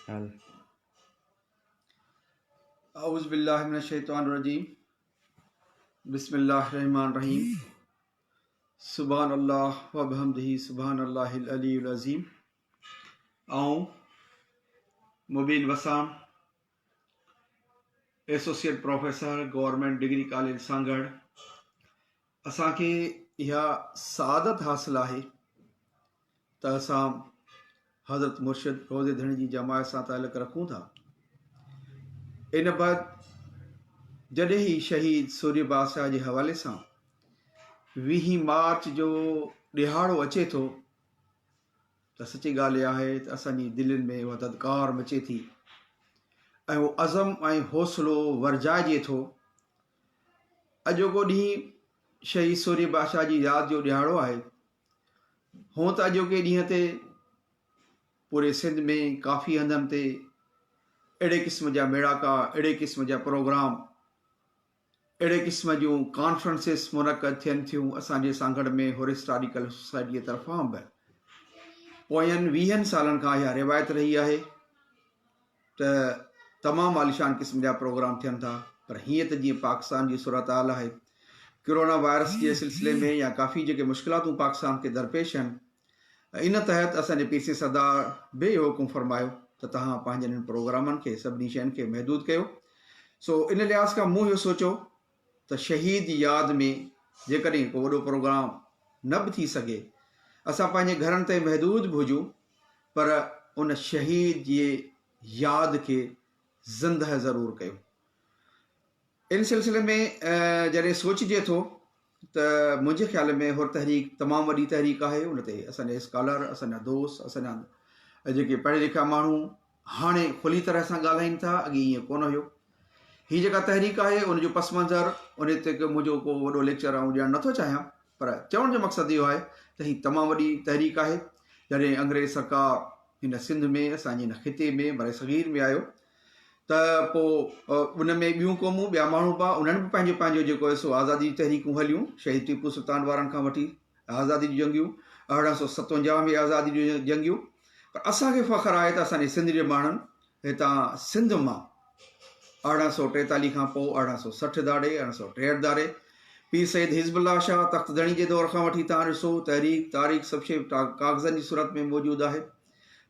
هل. اعوذ بالله من الشيطان الرجيم بسم الله الرحمن الرحيم سبحان الله وبحمده سبحان الله العلي العظيم آئون Mubeen Wassan associate professor government degree college Sanghar اسان کي اها سعادت حاصل آهي ته اسان حضرت مرشد روضي ڌڻي جي جماعت سان تعلق رکون ٿا. ان بعد جڏهن هي شهيد سورهيه بادشاهه جي حوالي سان ويهين مارچ جو ڏهاڙو اچي ٿو ته سچي ڳالهه اها آهي ته اسان جي دلين ۾ اها ددڪار مچي ٿي ۽ اهو عزم ۽ حوصلو ورجائجي ٿو. اڄوڪو ڏينهن شهيد سورهيه بادشاهه جي ياد جو ڏهاڙو آهي. هونء ته اڄوڪي ڏينهن تي پوري سنڌ ۾ ڪافي هنڌن تي اهڙي قسم جا ميڙاڪا، اهڙي قسم جا پروگرام، اهڙي قسم جون ڪانفرنسز منعقد ٿين ٿيون. اسان جي سانگهڙ ۾ حر هسٽاريڪل سوسائٽيء طرفان به پوين ويهن سالن کان اها روايت رهي آهي ته تمام عاليشان قسم جا پروگرام ٿين ٿا پر هيئن ته جيئن پاڪستان جي صورتحال آهي ڪرونا وائرس جي سلسلي ۾ يا ڪافي جيڪي مشڪلاتون پاڪستان کي درپيش آهن ان تحت اسان جي پي سي سردار به اهو حڪم فرمايو ته توهان پنهنجن انهن پروگرامن کي سڀني شين کي محدود ڪيو سو ان لحاظ کان مون اهو سوچيو ته شهيد جي ياد ۾ جيڪڏهن ڪو وڏو پروگرام نه به ٿي سگهي اسان پنهنجي گهرن تائين محدود به هجون پر ان شهيد جي ياد کي زندهه ضرور ڪيو. ان سلسلي ۾ جڏهن سوچجي ٿو ته منهنجي خيال ۾ حر تحريڪ تمام وڏي تحريڪ آهي ان تي اسان جا اسڪالر اسان جا دوست اسان جا جيڪي پڙهيا لکيا ماڻهو هاڻي کلي طرح سان ڳالهائين ٿا اڳي ائين ڪونه هيو هي جيڪا تحريڪ آهي ان جو پس منظر ان تي منهنجو ڪو وڏو ليڪچر آئون ڏيڻ نٿو چاهيان پر چوڻ جو مقصد اهو آهي ته هي تمام وڏي تحريڪ آهي جڏهن انگريز سرڪار هن سنڌ ۾ اسان جي هن خطي ۾ برصغير ۾ آيو ته پوء ان ۾ ٻيون قومون ٻيا ماڻهو به انهن به پنهنجو پنهنجو جيڪو آهي سو آزادي جون تحريڪون هليون شهيد ٽيپو سلطان وارن کان وٺي آزادي جون جنگيون 1857 ۾ آزادي جون جنگيون پر اسان کي فخر آهي ته اسان جي سنڌ جي ماڻهن هتان سنڌ مان 1843 کان پوء 1860 ڌاڙي، 1863 ڌاري، پير سيد حزب الله شاهه تخت ڌڻي جي دور کان وٺي تان ڏسو تحريڪ، تاريخ سڀ شيء ڪاغذن جي صورت ۾ موجود آهي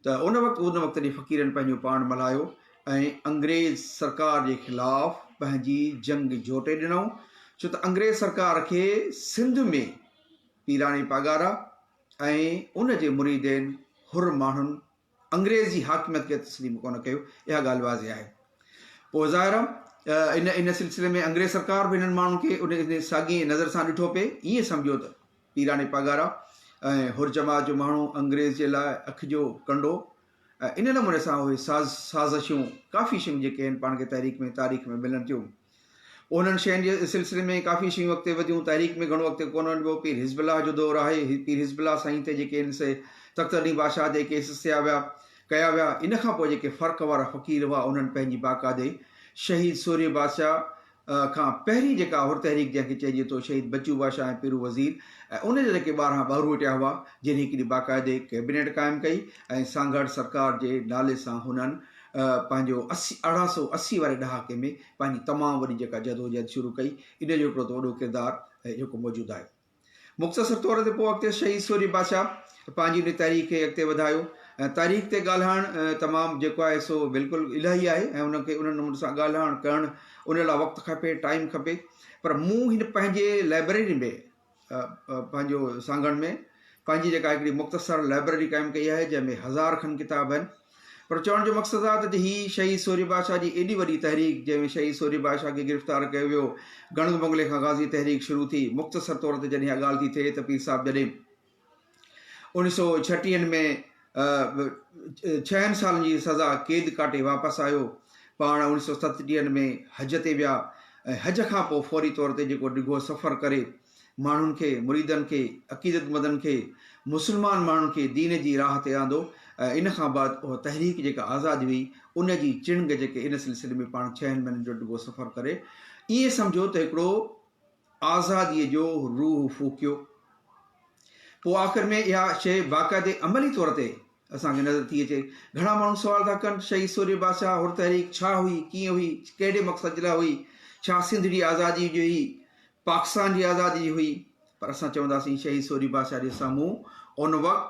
ته ان وقت ان وقت جي فقيرن پنهنجو پاڻ ملهايو ۽ انگريز سرڪار جي خلاف پنهنجي جنگ جوٽي ڏنائون ڇو ته انگريز سرڪار کي سنڌ ۾ پيراڻي پاڳارا ۽ ان جي مريدين حر ماڻهن انگريز جي حاڪميت کي تسليم ڪونه ڪيو، اها ڳالهه واضح آهي. پوء ظاهر آهي ان ان سلسلي ۾ انگريز سرڪار به هنن ماڻهن کي ان ان ساڳي نظر سان ڏٺو پئي، ائين سمجهيو ته پيراڻي پاڳارا ۽ حر جماعت جو ماڻهو انگريز جي لاء اک جو ڪنڊو ۽ ان نموني سان اهي ساز سازشون ڪافي شيون جيڪي آهن پاڻ کي تحريڪ ۾ تاريخ ۾ ملن ٿيون. انهن شين جي سلسلي ۾ ڪافي شيون اڳتي وڌيون، تحريڪ ۾ گهڻو اڳتي ڪونه وڃبو، پير حزب الله جو دور آهي، پير حزب الله سائين تي جيڪي آهن سي تخت علي بادشاهه تي ڪيس ٿيا ويا، ڪيا ويا، ان کان پوء جيڪي فرق وارا فقير هئا انهن پنهنجي باقاعدي شهيد سورهيه بادشاهه کان پهرين جيڪا حر تحريڪ جنهن کي چئجي ٿو شهيد بچو بادشاهه ۽ پيرو وزير ۽ ان جا جيڪي 12 ٻهروٽيا هئا جن هڪڙي باقاعدي ڪئبينيٽ قائم ڪئي ۽ سانگهڙ سرڪار جي نالي سان هنن پنهنجو اسي 1880 واري ڏهاڪي ۾ پنهنجي تمام وڏي جيڪا جدوجهد شروع ڪئي ان جو هڪڙو ته وڏو ڪردار جيڪو موجود آهي. مختصر طور تي پوء اڳتي شهيد سورهيه بادشاهه پنهنجي ان تحريڪ کي اڳتي وڌايو ۽ تاريخ تي ڳالهائڻ تمام جيڪو آهي سو بلڪل الاهي آهي ۽ ان کي ان نموني سان ڳالهائڻ ڪرڻ ان لاء وقت کپي ٽائيم کپي پر مون هن پنهنجي لائبريري ۾ پنهنجو سانگهڙ ۾ پنهنجي جيڪا هڪڙي مختصر لائبريري قائم ڪئي آهي جنهن ۾ هزار کن ڪتاب آهن پر چوڻ جو مقصد آهي ته هي شهيد سورهيه بادشاهه جي ايڏي وڏي تحريڪ جنهن ۾ شهيد سورهيه بادشاهه کي گرفتار ڪيو ويو گڻگ بنگلي کان غازي تحريڪ شروع ٿي مختصر طور تي جڏهن اها ڳالهه ٿي ٿئي ته پير صاحب جڏهن اوڻيهه سو ڇٽيهن ۾ ڇهن سالن جي سزا قيد ڪاٽي واپس آيو. پاڻ اوڻيهه سو ستٽيهن ۾ حج تي ويا ۽ حج کان پوء فوري طور تي جيڪو ڊگهو سفر ڪري ماڻهن کي، مريدن کي، عقيدتمندن کي، مسلمان ماڻهن کي دين جي راهه تي آندو ۽ ان کان بعد اها تحريڪ جيڪا آزاد هئي ان جي چڻنگ جيڪي ان سلسلي ۾ پاڻ ڇهن مهينن جو ڊگهو سفر ڪري ائين سمجهو ته هڪڙو آزاديء جو روح ڦوڪيو. پوء آخر ۾ اها شيء باقاعدي عملي طور تي اسان کي نظر ٿي اچي. گهڻا ماڻهو سوال ٿا ڪن شهيد سورهيه بادشاهه حر تحريڪ ڇا هئي، ڪيئن هئي، ڪهڙي مقصد جي لاء هئي، ڇا سنڌ جي آزادي جي هئي، پاڪستان جي آزادي جي هئي، پر اسان چونداسين شهيد سورهيه بادشاهه جي سامهون ان وقت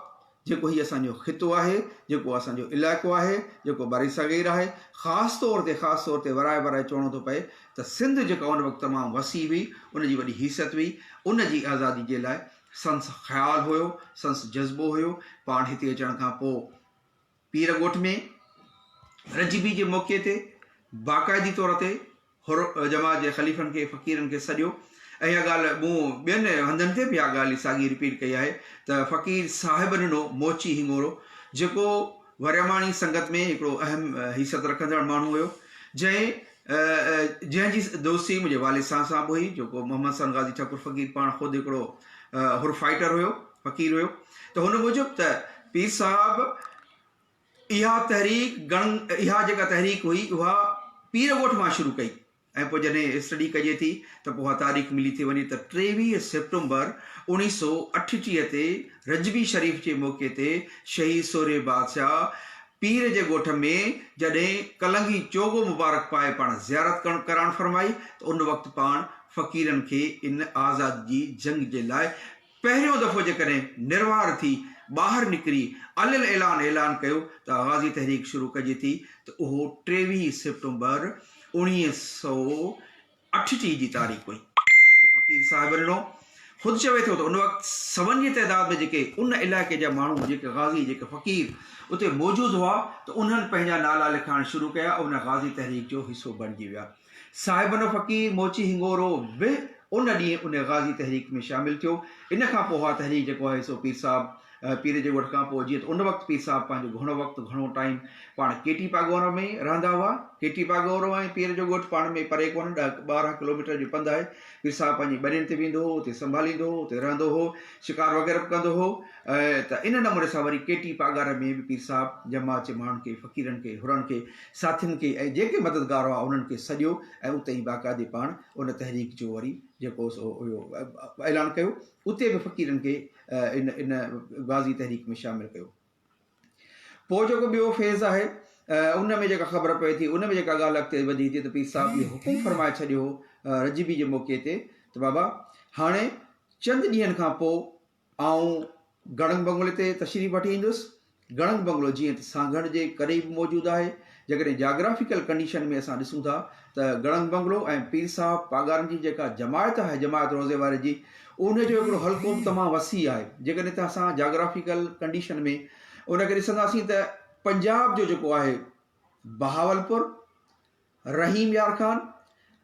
جيڪو هي اسان جو خطو آهي، جيڪو اسان جو علائقو آهي، جيڪو برصغير آهي، خاص طور تي خاص طور تي ورائي ورائي چوڻو ٿو پئي ته سنڌ جيڪا ان وقت تمام وسيع هئي، ان جي وڏي حيثيت هئي، ان جي آزادي جي لاء سندس خيال هيو، سندس جذبو هيو، پاڻ هتي اچڻ کان پوء پير ڳوٺ ۾ رجبي جي موقعي تي باقاعدي طور تي حر جماعت جي خليفن کي فقيرن کي سڏيو ۽ اها ڳالهه مون ٻين هنڌن تي به اها ڳالهه ساڳي رپيٽ ڪئي آهي ته فقير صاحب ڏنو موچي هڱورو جيڪو ورياماڻي سنگت ۾ هڪڙو اهم حيثيت رکندڙ ماڻهو هيو جنهن جنهن جي دوستي منهنجي والد صاحب سان به هئي جيڪو محمد حسن غازي ٺڪر فقير پاڻ خود هڪڙو حر فائٽر هيو فقير هيو ته هن موجب ته پير صاحب اها تحريڪ گڻ اها جيڪا تحريڪ هئي اها پير ڳوٺ مان شروع ڪئي ۽ پوء جڏهن اسٽڊي ڪجي ٿي ته پوء اها تاريخ ملي ٿي وڃي ته 23 سيپٽمبر 1938 تي رجبي شريف جي موقعي تي شهيد سورهيه بادشاهه پير جي ڳوٺ ۾ جڏهن ڪلنگي چوغو مبارڪ پائي پاڻ زيارت ڪرڻ فرمائي ته ان وقت پاڻ فقيرن کي ان آزادي جي جنگ جي لاء پهريون دفعو جيڪڏهن نروار ٿي ٻاهر نڪري علي الاعلان اعلان ڪيو ته غازي تحريڪ شروع ڪجي ٿي ته اهو 23 سيپٽمبر 1938 جي تاريخ هئي. پوء فقير صاحب ڏنو خود چوي ٿو ته ان وقت سون جي تعداد ۾ جيڪي ان علائقي جا ماڻهو جيڪي غازي جيڪي فقير اتي موجود هئا ته انهن پنهنجا نالا لکائڻ شروع ڪيا ۽ ان غازي تحريڪ جو حصو بڻجي ويا. صاحب ڏنو فقير موچي هنگورو به ان ڏينهن ان غازي تحريڪ ۾ شامل ٿيو. ان کان پوء اها تحريڪ جيڪو آهي سو پير صاحب پير جي ڳوٺ کان پوء جيئن ته ان وقت پير صاحب پنهنجو گهڻو وقت گهڻو ٽائيم پاڻ ڪيٽي پاڳورو ۾ رهندا هئا. ڪيٽي پاڳورو ۽ پير جو ڳوٺ پاڻ ۾ پري ڪونهن، ڏهه 12 ڪلوميٽر جو پنڌ آهي. پير صاحب پنهنجي ٻنين تي ويندو هو، اتي سنڀاليندو هو، اتي رهندو هو، شڪار وغيره به ڪندو هو ته ان نموني سان وري ڪيٽي پاڳاري ۾ به پير صاحب جماعت جي ماڻهن کي، فقيرن کي، حرن کي، ساٿين کي ۽ جيڪي مددگار هئا انهن کي سڏيو ۽ اتي ئي باقاعدي پاڻ ان تحريڪ جو وري جيڪو سو اهو اعلان ڪيو. اتي به فقيرن کي ان ان غازي تحريڪ ۾ شامل ڪيو. پوء جيڪو ٻيو فيز آهي ان ۾ جيڪا خبر پئي ٿي ان ۾ جيڪا ڳالهه اڳتي وڌي ٿي ته پير صاحب اهو حڪم فرمائي ڇڏيو هو رجبي جي موقعي تي ته بابا هاڻي چند ڏينهن کان پوء آئون گڙنگ بنگلي تي تشريف وٺي ايندس گڙنگ بنگلو جيئن ته سانگهڙ جي قريب موجود آهي، جيڪڏهن جاگرافيڪل ڪنڊيشن ۾ اسان ڏسون ٿا ته گڙنگ بنگلو ۽ پير صاحب پاڳارن جي جيڪا جماعت آهي جماعت روضي واري جي ان جو هڪڙو حلقو به تمام وسيع آهي جيڪڏهن ته اسان جاگرافيڪل ڪنڊيشن ۾ ان کي ڏسنداسين ته پنجاب جو جيڪو آهي بهاولپور رحيم يار خان،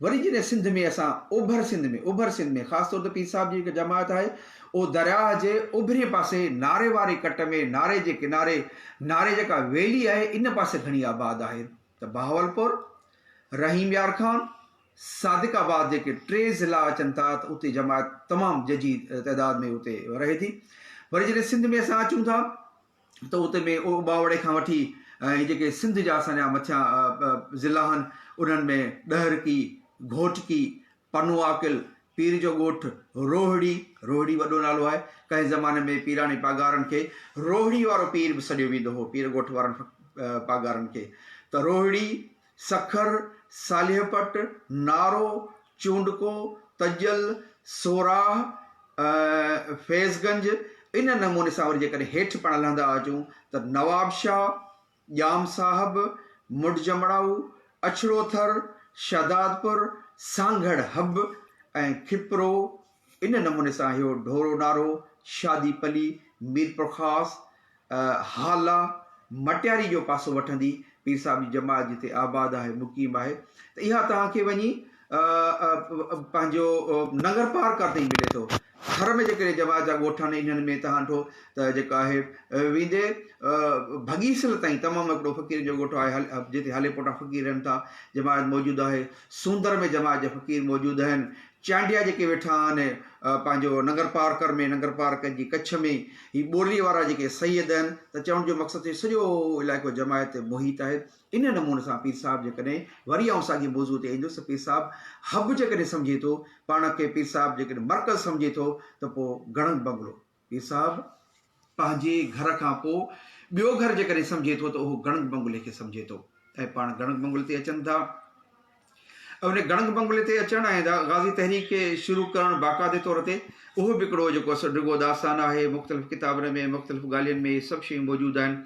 وري جڏهن سنڌ ۾ اسان اوڀر سنڌ ۾ اوڀر سنڌ ۾ خاص طور تي پير صاحب جي جيڪا جماعت آهي اهو درياهه جي اوڀرين پاسي ناري واري ڪٽ ۾ ناري جي ڪناري ناري جيڪا ويلي آهي ان پاسي گهڻي آباد آهي ته بهاولپور، رحيم يار خان، صادق آباد جيڪي ٽي ضلعا اچن ٿا ته اتي جماعت تمام ججهي تعداد ۾ اتي رهي ٿي وري جڏهن سنڌ ۾ اسان اچون ٿا ته اتي ۾ اوٻاوڙي کان وٺي ۽ جيڪي سنڌ جا اسان جا مٿيان ضلعا آهن انهن ۾ ڏهرڪي، گهوٽڪي، پنو عاقل، پير جو ڳوٺ، روهڙي، روهڙي وڏو نالو آهي، ڪنهن زماني ۾ پيراڻي پاڳارن کي روهڙي وارو پير به سڏيو ويندو هو، پير ڳوٺ وارن پاڳارن کي ته روهڙي، سکر، صالح پٽ، نارو، چونڊڪو، تجل، سوراهه، فيض گنج، ان نموني سان وري جيڪڏهن هيٺ پاڻ لهندا اچون ته نوابشاهه، ڄام صاحب، مڊجمڙائو، اڇڙو ٿر، شهدادپور، سانگهڙ حب ۽ کپرو، ان نموني سان اهو ڍورو نارو، شادي پلي، ميرپورخاص، هالا، مٽياري جو پاسو وٺندي پير صاحب جي جماعت جتي آباد آهي مقيم آهي ته اها توهان کي وڃي پنهنجو ننگر پارڪر تائين ملي ٿو. ٿر ۾ جيڪڏهن جماعت جا ڳوٺ آهن انهن ۾ توهان ڏٺو ته جيڪا آهي ويندي ڀڳيسل تائين تمام هڪڙو فقيرن جو ڳوٺ آهي جتي هاليپوٽا فقير رهن ٿا جماعت موجود آهي سوندر ۾ جماعت جا فقير موجود آهن چانڊيا جيڪي ويٺا آهن پنهنجو ننگر پارڪر ۾ ننگر پارڪر جي ڪڇ ۾ هي ٻولي وارا جيڪي سيد آهن ته چوڻ جو مقصد هي سڄو علائقو جماعت تي محيط آهي ان نموني سان پير صاحب جيڪڏهن وري آئون ساڳي موضوع تي ايندس ته پير صاحب حب جيڪڏهن سمجهي ٿو پاڻ کي پير صاحب جيڪڏهن مرڪز سمجهي ٿو ته پوء گڙنگ بنگلو پير صاحب پنهنجي گهر کان پوء ٻيو گهر جيڪڏهن سمجهي ٿو ته اهو گڻگ بنگلي کي سمجهي ٿو ۽ پاڻ گڻگ بنگلي تي اچن ٿا. ان گڻگ بنگلي تي اچڻ ۽ غازي تحريڪ کي شروع ڪرڻ باقاعدي طور تي اهو به هڪڙو جيڪو سو ڊگهو داستان آهي. مختلف ڪتابن ۾ مختلف ڳالهين ۾ اهي سڀ شيون موجود آهن.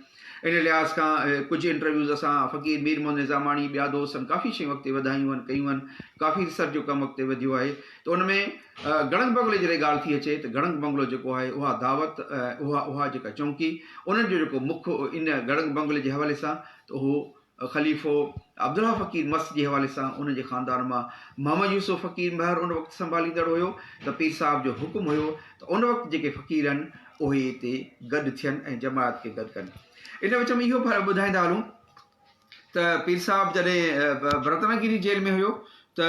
ان لحاظ کان ڪجهه انٽرويوز اسان فقير مير محمد نظاماڻي ٻيا دوست ڪافي شيون اڳتي وڌايون آهن ڪيون آهن ڪافي ريسرچ جو ڪم اڳتي وڌيو آهي ته ان ۾ گڻگ بنگلي جڏهن ڳالهه ٿي اچي ته گڻگ بنگلو جيڪو آهي اها دعوت اها اها جيڪا چونڪي انهن جو جيڪو مک ان گڻگ بنگلي جي حوالي سان ته اهو خليفو عبدالله فقير مست جي حوالي سان ان جي خاندان مان محمد يوسف فقير مهر ان وقت سنڀاليندڙ هيو ته پير صاحب جو حڪم هيو ته ان وقت جيڪي فقير آهن اهي هتي گڏ ٿين ۽ جماعت کي گڏ ڪن. ان وچ ۾ اهو به ٻڌائيندا هلون ته پير صاحب جڏهن رتناگيري جيل ۾ هيو ته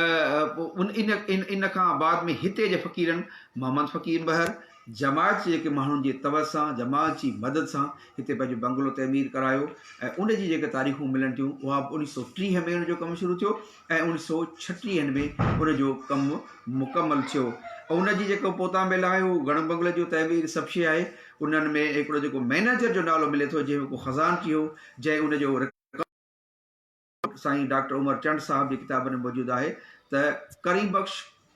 ان ان ان کان بعد ۾ هتي جي فقيرن محمد فقير مهر جماعت جي جيڪي ماڻهن جي توجھ سان جماعت جي مدد سان هتي پنهنجو بنگلو تعمير ڪرايو ۽ ان جي جيڪي تاريخون ملن ٿيون اها به اوڻيهه سو ٽيهه ۾ ان جو ڪم شروع ٿيو ۽ اوڻيهه سو ڇٽيهن ۾ ان جو ڪم مڪمل ٿيو ۽ ان جي جيڪو پوتان ميل آهي اهو گڻ بنگلي جو تعمير سڀ شيء آهي انهن ۾ هڪڙو جيڪو مئنيجر جو نالو ملي ٿو جنهن ۾ ڪو خزانچي هو جنهن ان جو سائين ڊاڪٽر عمر چنڊ صاحب جي ڪتاب ۾ موجود آهي ته ڪريم بخش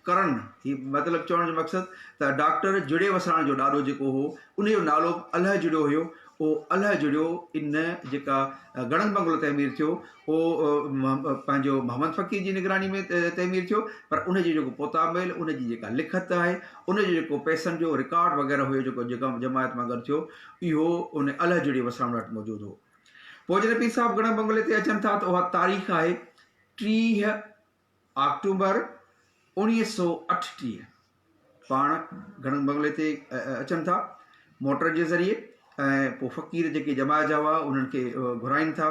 ڪرن هي مطلب چوڻ جو مقصد ته ڊاڪٽر جڙي وساڻ جو ڏاڏو جيڪو هو ان جو نالو به الهه جڙيو هيو اهو الهه جڙيو ان جيڪا گڙنگ بنگلو تعمير ٿيو اهو پنهنجو محمد فقير جي نگراني ۾ تعمير ٿيو پر ان جو جيڪو پوتاميل ان جي جيڪا لکت آهي ان جو جيڪو پئسن جو رڪارڊ وغيره هيو جيڪو جيڪا جماعت مان گڏ ٿيو اهو ان الهه جڙي وساڻ وٽ موجود هو. پوء جڏهن پير صاحب گڻ بنگلي تي اچن ٿا ته اها تاريخ آهي 30 آڪٽوبر 1938 پاڻ گڻ بنگلي تي اچن ٿا موٽر جي ذريعي ۽ پوء فقير جيڪي جماعت جا هئا انهن کي گهرائين ٿا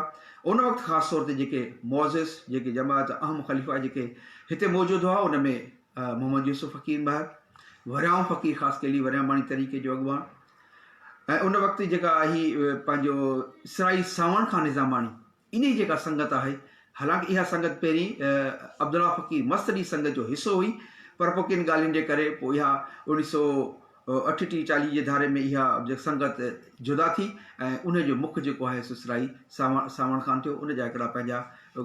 ان وقت خاص طور تي جيڪي معزز جيڪي جماعت جا اهم خليفا جيڪي هتي موجود هئا ان ۾ محمد يوسف فقير مهر وريائون فقير خاص ڪيلي ورياماڻي طريقي جو اڳواڻ ۽ ان وقت جيڪا هي پنهنجو سرائي سانوڻ خان نظاماڻي انهي جيڪا سنگت آهي حالانڪ اها سنگت پهرين عبدالله فقير مست جي سنگت جو حصو هئي پر پوء ڪن ڳالهين جي ڪري پوء اها اوڻيهه سو اٺٽيهه چاليهه جي ڌاري ۾ اها سنگت جدا ٿي ۽ ان جو مک جيڪو آهي سو سرائي سانوڻ خان ٿيو ان جا هڪڙا پنهنجا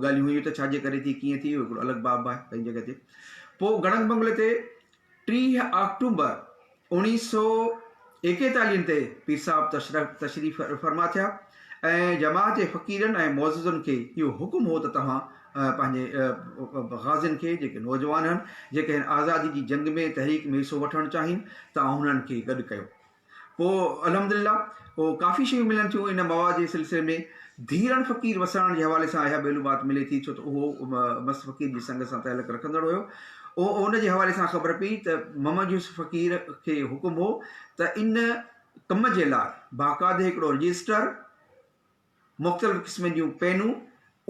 ڳالهيون هيون ته ڇاجي ڪري ٿي ڪيئن ٿي اهو هڪڙو الڳ باب آهي پنهنجي جڳهه تي پوء گڙنگ بنگلي تي 30 آڪٽومبر اوڻيهه سو ايڪيتاليهن تي پير صاحب تشريف فرما ٿيا ۽ جماعت جي فقيرن ۽ معززن کي اهو حڪم هو ته توهان پنهنجي غازين کي جيڪي نوجوان آهن جيڪي هن آزادي جي جنگ ۾ تحريڪ ۾ حصو وٺڻ چاهين توهان انهن کي گڏ ڪيو. پوء الحمد لله پوء ڪافي شيون ملن ٿيون ان مواد جي سلسلي ۾ ڌيرڻ فقير وساڻ جي حوالي سان اها معلومات ملي ٿي ڇو ته اهو مست فقير جي سنگ سان تعلق رکندڙ هيو اهو ان جي حوالي سان خبر پئي ته محمد يوسف فقير کي حڪم هو ته ان ڪم جي لاء باقاعدي هڪڙو رجسٽر مختلف قسمن جون پينون،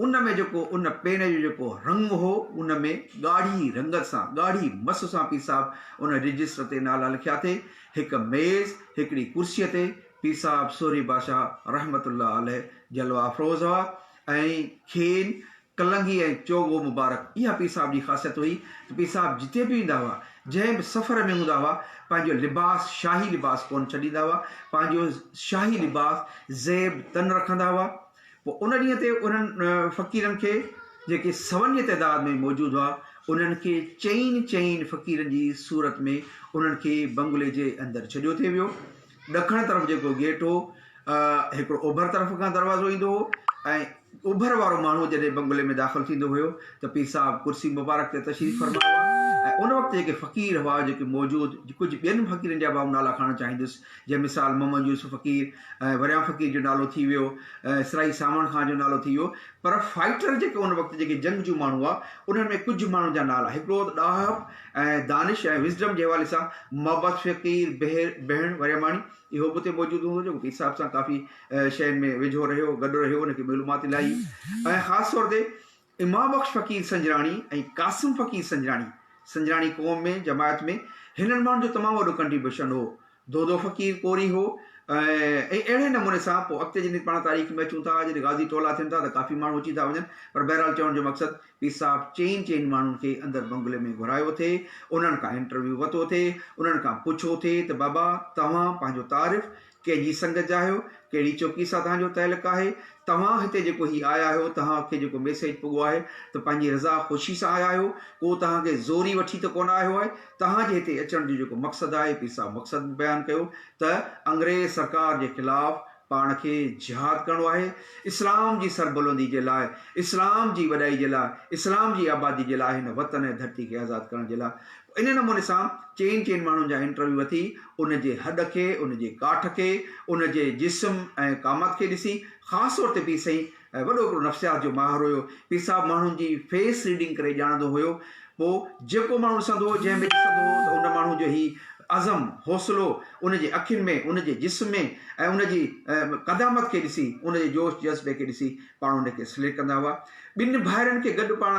ان ۾ جيڪو ان پين جو جيڪو رنگ هو ان ۾ ڳاڙهي رنگت سان ڳاڙهي مس سان پير صاحب ان رجسٽر تي نالا لکيا ٿي. هڪ ميز هڪڙي ڪرسيء تي پير صاحب سورهيه بادشاهه رحمة الله عليه جلوه افروز هئا ۽ کين ڪلنگي ۽ چوغو مبارڪ، اها پير صاحب جي خاصيت هئي ته پير صاحب جتي به ويندا هئا، جنهن به سفر ۾ هوندا هئا، پنهنجو لباس شاهي لباس ڪونه ڇڏيندا هئا، پنهنجو شاهي لباس زيب تن رکندا هئا. پوء ان ڏينهن تي انهن فقيرن کي جيڪي سون جي تعداد ۾ موجود هئا، انهن کي چئن چئن فقيرن جي صورت ۾ انهن کي بنگلي جي اندر ڇڏيو ٿي ويو. ڏکڻ طرف جيڪو گيٽ هو، هڪڙو اوڀر طرف کان دروازو ايندو هو ۽ اوڀر وارو ماڻهو جڏهن بنگلي ۾ داخل ٿيندو هيو ته پير صاحب ڪرسي مبارڪ تي تشريف فرما هئا ۽ ان وقت جيڪي فقير هئا جيڪي موجود ڪجهه ٻين فقيرن جا به آئون نالا کڻڻ چاهيندس جنهن مثال محمد يوسف فقير ۽ وريام فقير جو نالو ٿي ويو سرائي سانوڻ خان جو نالو ٿي ويو پر فائٽر جيڪي ان وقت جيڪي جنگجو ماڻهو هئا انهن ۾ ڪجهه ماڻهن جا نالا هڪڙو ته ڏاهپ ۽ دانش ۽ وزڊم جي حوالي سان محبت فقير بهڻ ورياماڻي اهو به اتي موجود هوندو جيڪو پير صاحب سان ڪافي شين ۾ ويجهو رهيو گڏ رهيو ان کي معلومات الاهي ۽ خاص طور تي امام بخش فقير سنجراڻي ۽ قاسم فقير سنجراڻي سنجراڻي قوم ۾ جماعت ۾ هنن ماڻهن جو تمام وڏو ڪنٽريبيوشن هو دودو فقير ڪوري هو ۽ اهڙي نموني سان پوء اڳتي جڏهن پاڻ تاريخ ۾ اچون ٿا جڏهن غازي ٽولا ٿين ٿا ته ڪافي ماڻهو اچي ٿا وڃن پر بهرحال چوڻ جو مقصد پير صاحب چئن چئن ماڻهن کي اندر بنگلي ۾ گهرايو ٿي انهن کان انٽرويو ورتو ٿي انهن کان پڇيو ٿي ته بابا توهان پنهنجو تعارف ڪنهن جي سنگت جا آهيو، ڪهڙي چوڪي سان توهان جو تعلق آهي، توهان هتي جيڪو هي آيا آهيو، توهان کي جيڪو ميسيج پڳو آهي ته پنهنجي رضا خوشي سان آيا آهيو، ڪو توهان کي زوري وٺي ته ڪونه آيو آهي، توهان جي هتي اچڻ جو جيڪو مقصد آهي، پير صاحب مقصد به بيان ڪيو ته انگريز سرڪار جي خلاف پاڻ کي جهاد ڪرڻو آهي، اسلام جي سربلندي جي لاء، اسلام جي وڏائي جي لاء، اسلام جي آبادي جي لاء هن وطن ۽ ڌرتي کي آزاد ڪرڻ جي لاء. ان نموني سان چئن چئن ماڻهن جا انٽرويو وٺي ان جي هڏ کي، ان جي ڪاٺ کي، ان جي جسم ۽ قامت کي ڏسي، خاص طور تي پير سائين وڏو هڪڙو نفسيات جو ماهر هيو، پير صاحب ماڻهن جي فيس ريڊنگ ڪري ڄاڻندو هيو، پوء جيڪو ماڻهو ڏسندو هو، جنهن به ڏسندو هو ته ان ماڻهو جو هي عزم، حوصلو ان جي اکين ۾، ان جي جسم ۾ ۽ ان جي قدامت کي ڏسي، ان جي جوش جذبي کي ڏسي پاڻ ان کي سليڪٽ ڪندا هئا. ٻن ڀائرن کي گڏ پاڻ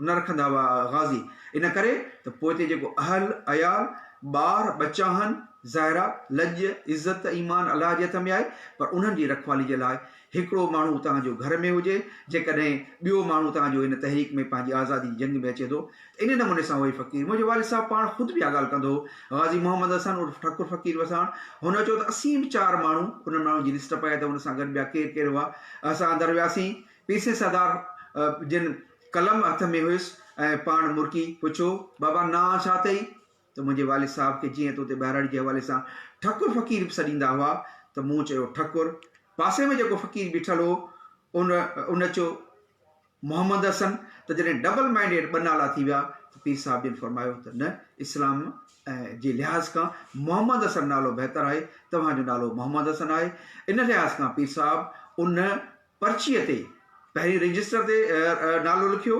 نه رکندا هئا غازي ان ڪري ته پوئتي جيڪو اهل، عيال، ٻار ٻچا آهن، ظاهر آ لڄ، عزت، ايمان الله جي هٿ ۾ آهي پر انهن جي رکوالي جي لاء هڪڙو ماڻهو توهان جو گهر ۾ هجي، جيڪڏهن ٻيو ماڻهو توهان جو هن تحريڪ ۾ پنهنجي آزادي جي جنگ ۾ اچي ٿو ته ان نموني سان اهي فقير منهنجو والد صاحب پاڻ خود به اها ڳالهه ڪندو هو غازي محمد حسن عرف ٺڪر فقير وساڻ هن چيو ته اسين به چار ماڻهو انهن ماڻهن جي لسٽ پئي ته ان سان گڏ ٻيا ڪير ڪير هئا اسان اندر وياسين پيسي سردار جن قلم هٿ ۾ هيس ۽ پاڻ مرڪي پڇيو، بابا نانء ڇا اٿئي؟ ته منهنجي والد صاحب کي جيئن ته اتي ٻهراڙي جي حوالي سان ٺڪر فقير به سڏيندا هئا ته مون چيو ٺڪر. پاسي ۾ جيڪو فقير بيٺل هو ان ان چيو محمد حسن ته جڏهن ڊبل مائنڊيڊ ٻه نالا ٿي ويا ته پير صاحب جن فرمايو ته نه اسلام جي لحاظ کان محمد حسن نالو بهتر آهي توهان جو نالو محمد حسن آهي ان لحاظ کان پير صاحب ان پرچيء تي پهرين رجسٽر تي نالو لکيو،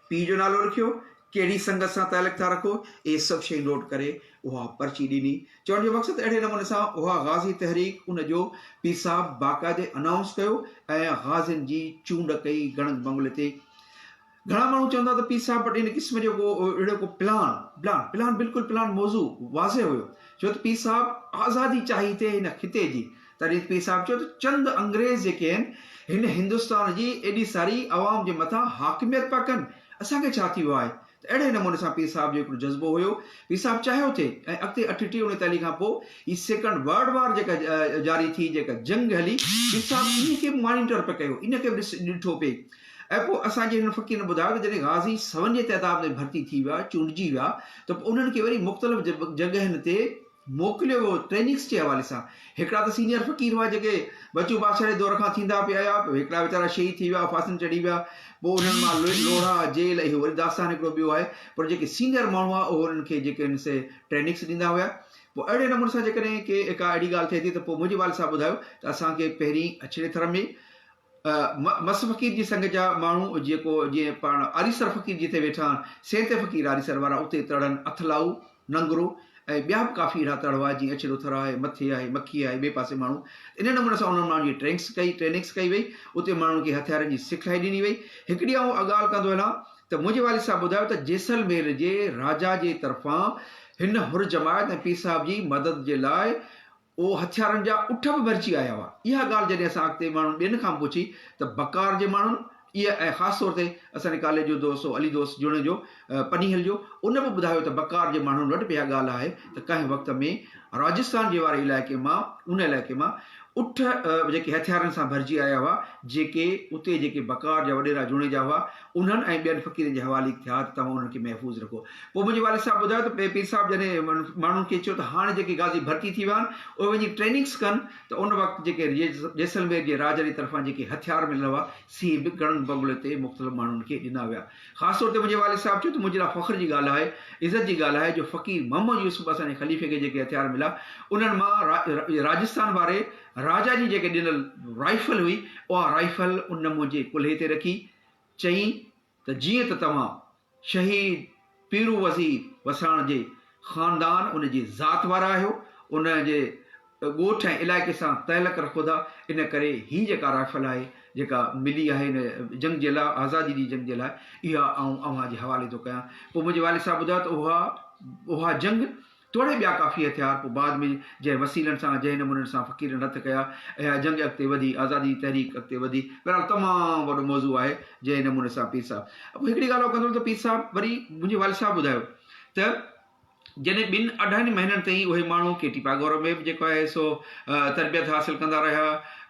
پيء جو نالو لکيو، ڪهڙي سنگت سان تعلق ٿا رکو، اهي سڀ شيون نوٽ ڪري اها پرچي ڏني. چوڻ جو مقصد اهڙي نموني سان اها غازي تحريڪ ان جو پير صاحب باقاعدي انائونس ڪيو ۽ غازين جي چونڊ ڪئي گڻگ بنگلي تي. گهڻا ماڻهو چوندا ته پير صاحب وٽ ان قسم جو ڪو اهڙو ڪو پلان پلان پلان بلڪل پلان موضوع واضح هيو ڇو ته پير صاحب آزادي چاهي ٿي هن خطي جي تڏهن پير صاحب چيو ته چند انگريز جيڪي آهن هن هندستان جي ايڏي ساري عوام جي مٿان حاڪميت پيا ڪن اسان کي ڇا ٿي ويو آهي ته اهڙي نموني سان پير صاحب جو هڪڙو جذبو هيو پير صاحب چاهيو ٿي ۽ اڳتي 38 39 کان پوء هي سيڪنڊ ورلڊ وار جيڪا جاري ٿي جيڪا جنگ هلي پير صاحب ان کي به مانيٽر پئي ڪيو ان کي به ڏٺو پئي ۽ پوء اسان جي هنن فقيرن ٻڌايو ته جڏهن غازي سون جي تعداد ۾ ڀرتي ٿي ويا، چونڊجي ويا ته پوء انهن کي وري مختلف جڳهين تي موڪليو ويو ٽريننگس جي حوالي سان. هڪڙا ته سينيئر فقير هئا جيڪي بچو بادشاهه جي دور کان ٿيندا پئي آيا، پوء هڪڙا ويچارا شهيد ٿي ويا، ڦاسين چڙهي ويا، پوء انهن مان لوڙها، جيل اهو وري داستان هڪڙو ٻيو آهي، پر جيڪي سينيئر ماڻهو هئا اهي انهن کي جيڪي آهن سي ٽريننگس ڏيندا هيا. پوء اهڙي نموني سان جيڪڏهن ڪي ڪا اهڙي ڳالهه ٿئي ٿي ته پوء منهنجي والد صاحب ٻڌايو ته اسان کي پهرين اڇڙي ٿر ۾ مس فقير جي سنگ جا ماڻهو جيڪو جيئن پاڻ آريسر فقير جتي ويٺا آهن سينتي فقير آريسر وارا اتي تڙن اٿلائو، ننگرو ۽ ٻيا به ڪافي اهڙا تڙ هئا جيئن اڇڙو ٿر آهي، مٿي آهي، مکي آهي ٻئي پاسي ماڻهو انهي نموني سان انهن ماڻهن جي ٽرينگس ڪئي ٽريننگس ڪئي وئي اتي ماڻهن کي هٿيارن جي سکلائي ڏني وئي. هڪڙي آئون ڳالهه ڪندو هلان ته منهنجي والد صاحب ٻڌايو ته جيسلمير جي راجا جي طرفان هن حر جماعت ۽ پير صاحب جي مدد جي لاء اهو هٿيارن جا اٺ به ڀرجي آيا هئا. اها ڳالهه جڏهن اسان اڳتي ماڻهن ٻين کان پڇي ته بڪار جي ماڻهن اها ۽ خاص طور تي اسان جي ڪاليج جو دوست هو علي دوست جوڻيجو پنيهل جو ان به ٻڌايو ته بڪار جي ماڻهن وٽ به اها ڳالهه آهي ته ڪنهن وقت ۾ راجستان جي واري علائقي مان ان علائقي مان اٺ جيڪي هٿيارن سان ڀرجي آيا هئا جيڪي اتي جيڪي بڪار جا وڏيرا جوڻيجا هئا انهن ۽ ٻين فقيرن جي حوالي ٿيا ته توهان انهن کي محفوظ رکو. پوء منهنجي والد صاحب ٻڌايو ته پير صاحب جڏهن ماڻهن کي چيو ته هاڻ جيڪي غازي ڀرتي ٿي ويا آهن اهي وڃي ٽريننگس ڪن ته ان وقت جيڪي جيسلمير جي راجا جي طرفان جيڪي هٿيار مليل هئا سي به گڙنگ بنگلي تي مختلف ماڻهن کي ڏنا ويا. خاص طور تي منهنجي والد صاحب چيو ته منهنجي لاء فخر جي ڳالهه آهي، عزت جي ڳالهه آهي جو فقير محمد يوسف اسان جي خليفي کي جيڪي هٿيار مليا انهن مان راجستان واري راجا جي جيڪي ڏنل رائفل هئي اها رائفل ان منهنجي ڪلهي تي رکي چيائين ته جيئن ته توهان شهيد پيرو وزير وساڻ جي خاندان ان جي ذات وارا آهيو، ان جي ڳوٺ ۽ علائقي سان تعلق رکو ٿا، ان ڪري هي جيڪا رائفل آهي، جيڪا ملي آهي هن جنگ جي لاء، آزادي جي جنگ جي لاء، اها آئون اوهان جي حوالي ٿو ڪيان. پوء منهنجي والد صاحب ٻڌايو ته اها اها جنگ توڙي ٻيا ڪافي هٿيار پوء بعد ۾ جنهن وسيلن سان جنهن نمونن سان فقيرن هٿ ڪيا اها جنگ اڳتي وڌي آزادي جي تحريڪ اڳتي وڌي بهرحال تمام وڏو موضوع آهي جنهن نموني سان پير صاحب پوء هڪڙي ڳالهه ڪندو ته پير صاحب وري منهنجي والد صاحب ٻڌايو ته جڏهن ٻن اڍائن مهينن تائين اهي ماڻهو ڪيٽي پاڳورو ۾ به جيڪو آهي سو تربيت حاصل ڪندا رهيا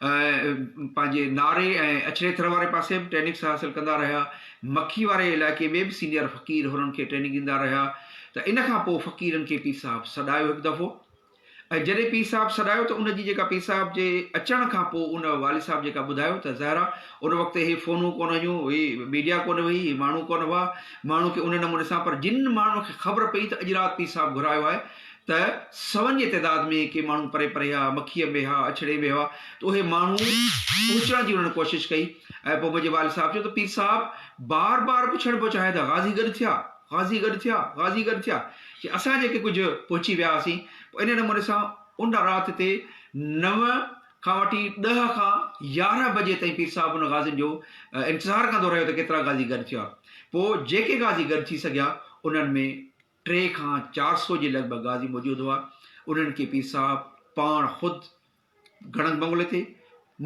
۽ پنهنجي ناري ۽ اڇڙي ٿر واري پاسي به ٽريننگس حاصل ڪندا رهيا مکي واري علائقي ۾ به سينيئر فقير هنن کي ٽريننگ ڏيندا رهيا ته ان کان پوء فقيرن کي پير صاحب سڏايو هڪ دفعو ۽ جڏهن پير صاحب سڏايو ته ان جي جيڪا پير صاحب جي اچڻ کان پوء ان والد صاحب جيڪا ٻڌايو ته ظاهر آ ان وقت هي فونون ڪونه هيون هي ميڊيا ڪونه هئي هي ماڻهو ڪونه هئا ماڻهو کي ان نموني سان پر جن ماڻهن کي خبر پئي ته اڄ رات پير صاحب گهرايو آهي ته سون جي تعداد ۾ ڪي ماڻهو پري پري هئا مکيء ۾ هئا اڇڙي ۾ هئا ته اهي ماڻهو پهچڻ جي انهن ڪوشش ڪئي ۽ پوء منهنجي والد صاحب چيو ته پير صاحب بار بار پڇڻ پيو چاهي ته غازي گڏ ٿيا غازي گڏ ٿيا غازي گڏ ٿيا چي اسان جيڪي ڪجهه پهچي ويا هئاسين پوء ان نموني سان ان رات تي نو کان وٺي ڏهه کان 11 بجي تائين پير صاحب ان غازين جو انتظار ڪندو رهيو ته ڪيترا غازي گڏ ٿيا. پوء جيڪي غازي گڏ ٿي سگهيا انهن ۾ ٽي کان 400 جي لڳ ڀڳ غازي موجود هئا. انهن کي پير صاحب پاڻ خود گڙنگ بنگلي تي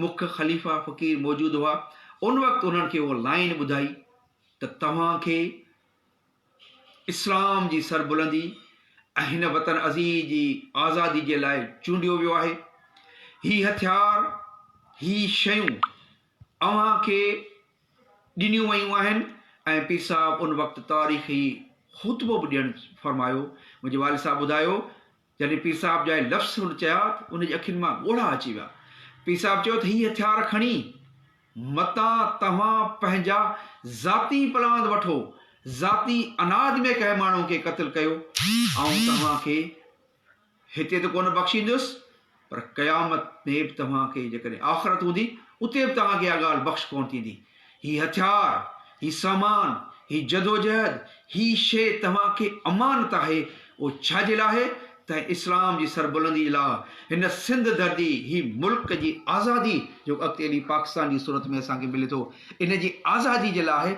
مک خليفا فقير موجود هئا. ان وقت انهن کي اهو لائين ٻڌائي ته توهان کي اسلام جي سربلندي ۽ هن وطن عزيز جي آزادي جي لاء چونڊيو ويو آهي. هي هٿيار، هي شيون اوهان کي ڏنيون ويون آهن ۽ پير صاحب ان وقت تاريخي خطبو به ڏيڻ فرمايو. منهنجي والد صاحب ٻڌايو جڏهن پير صاحب جا اهي لفظ هن چيا ته ان جي اکين مان ڳوڙها اچي ويا. پير صاحب چيو ته هي هٿيار کڻي متان توهان پنهنجا ذاتي پلاند وٺو، ذاتي عناد ۾ ڪنهن ماڻهو کي قتل ڪيو، آئون توهان کي هتي ته ڪونه بخشيندس، پر قيامت ۾ به توهان کي جيڪڏهن آخرت هوندي، اتي به توهان کي اها ڳالهه بخش ڪونه ٿيندي. هي هٿيار، هي سامان، هي جدوجهد، هي شيء توهان کي امانت آهي، اهو ڇا جي لاء آهي؟ ته اسلام جي سربلندي لاء، هن سنڌ ڌرتي، هي ملڪ جي آزادي جيڪو اڳتي هلي پاڪستان جي صورت ۾ اسان کي ملي ٿو، ان جي آزادي جي لاء آهي،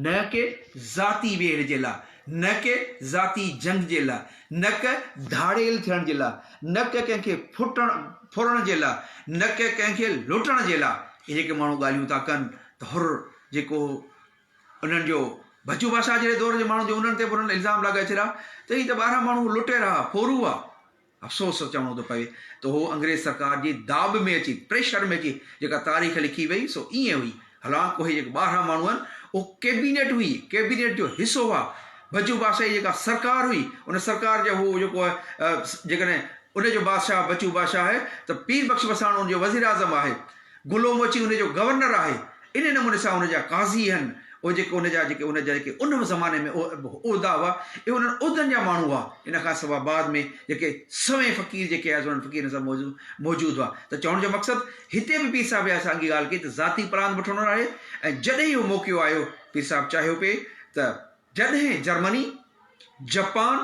نه ڪي ذاتي ويڙهه جي لاء، نه ڪي ذاتي جنگ جي لاء، نه ڪه ڌاڙيل ٿيڻ جي لاء، نه ڪه ڪنهن کي ڦٽڻ ڦرڻ جي لاء، نه ڪه ڪنهن کي لٽڻ جي لاء. اهي جيڪي ماڻهو ڳالهيون ٿا ڪن ته حر جيڪو انهن جو بچو بادشاهه جهڙي دور جي ماڻهن جو انهن تي به انهن الزام لڳائي ڇڏيا ته هي ته 12 ماڻهو لٽيرا ها، ڦورو هئا. افسوس سان چوڻو ٿو پوي ته هو انگريز سرڪار جي داٻ ۾ اچي، پريشر ۾ اچي جيڪا تاريخ لکي وئي سو ائين هئي. حالانڪ اهي جيڪي 12 ماڻهو آهن اهو ڪيبينيٽ هئي، ڪيبينيٽ جو حصو هئا. بچو بادشاهه جي جيڪا سرڪار هئي ان سرڪار جا هو جيڪو آهي جيڪڏهن ان جو بادشاهه بچو بادشاهه آهي ته پير بخش وساڻ ان جو وزيراعظم آهي. گلو موچي ان جو گورنر آهي. انهيء نموني سان ان جا قاضي هن، اهي جيڪي ان جا جيڪي ان جا جيڪي ان زماني ۾ عهدا هئا، اهي انهن عهدن جا ماڻهو هئا. ان کان سواء بعد ۾ جيڪي سوين فقير جيڪي آيا سي انهن فقيرن سان موجود هئا. ته چوڻ جو مقصد هتي به پير صاحب اها ساڳي ڳالهه ڪئي ته ذاتي پلاند وٺڻو ناهي ۽ جڏهن اهو موقعو آيو پير صاحب چاهيو پئي ته جڏهن جرمني، جپان،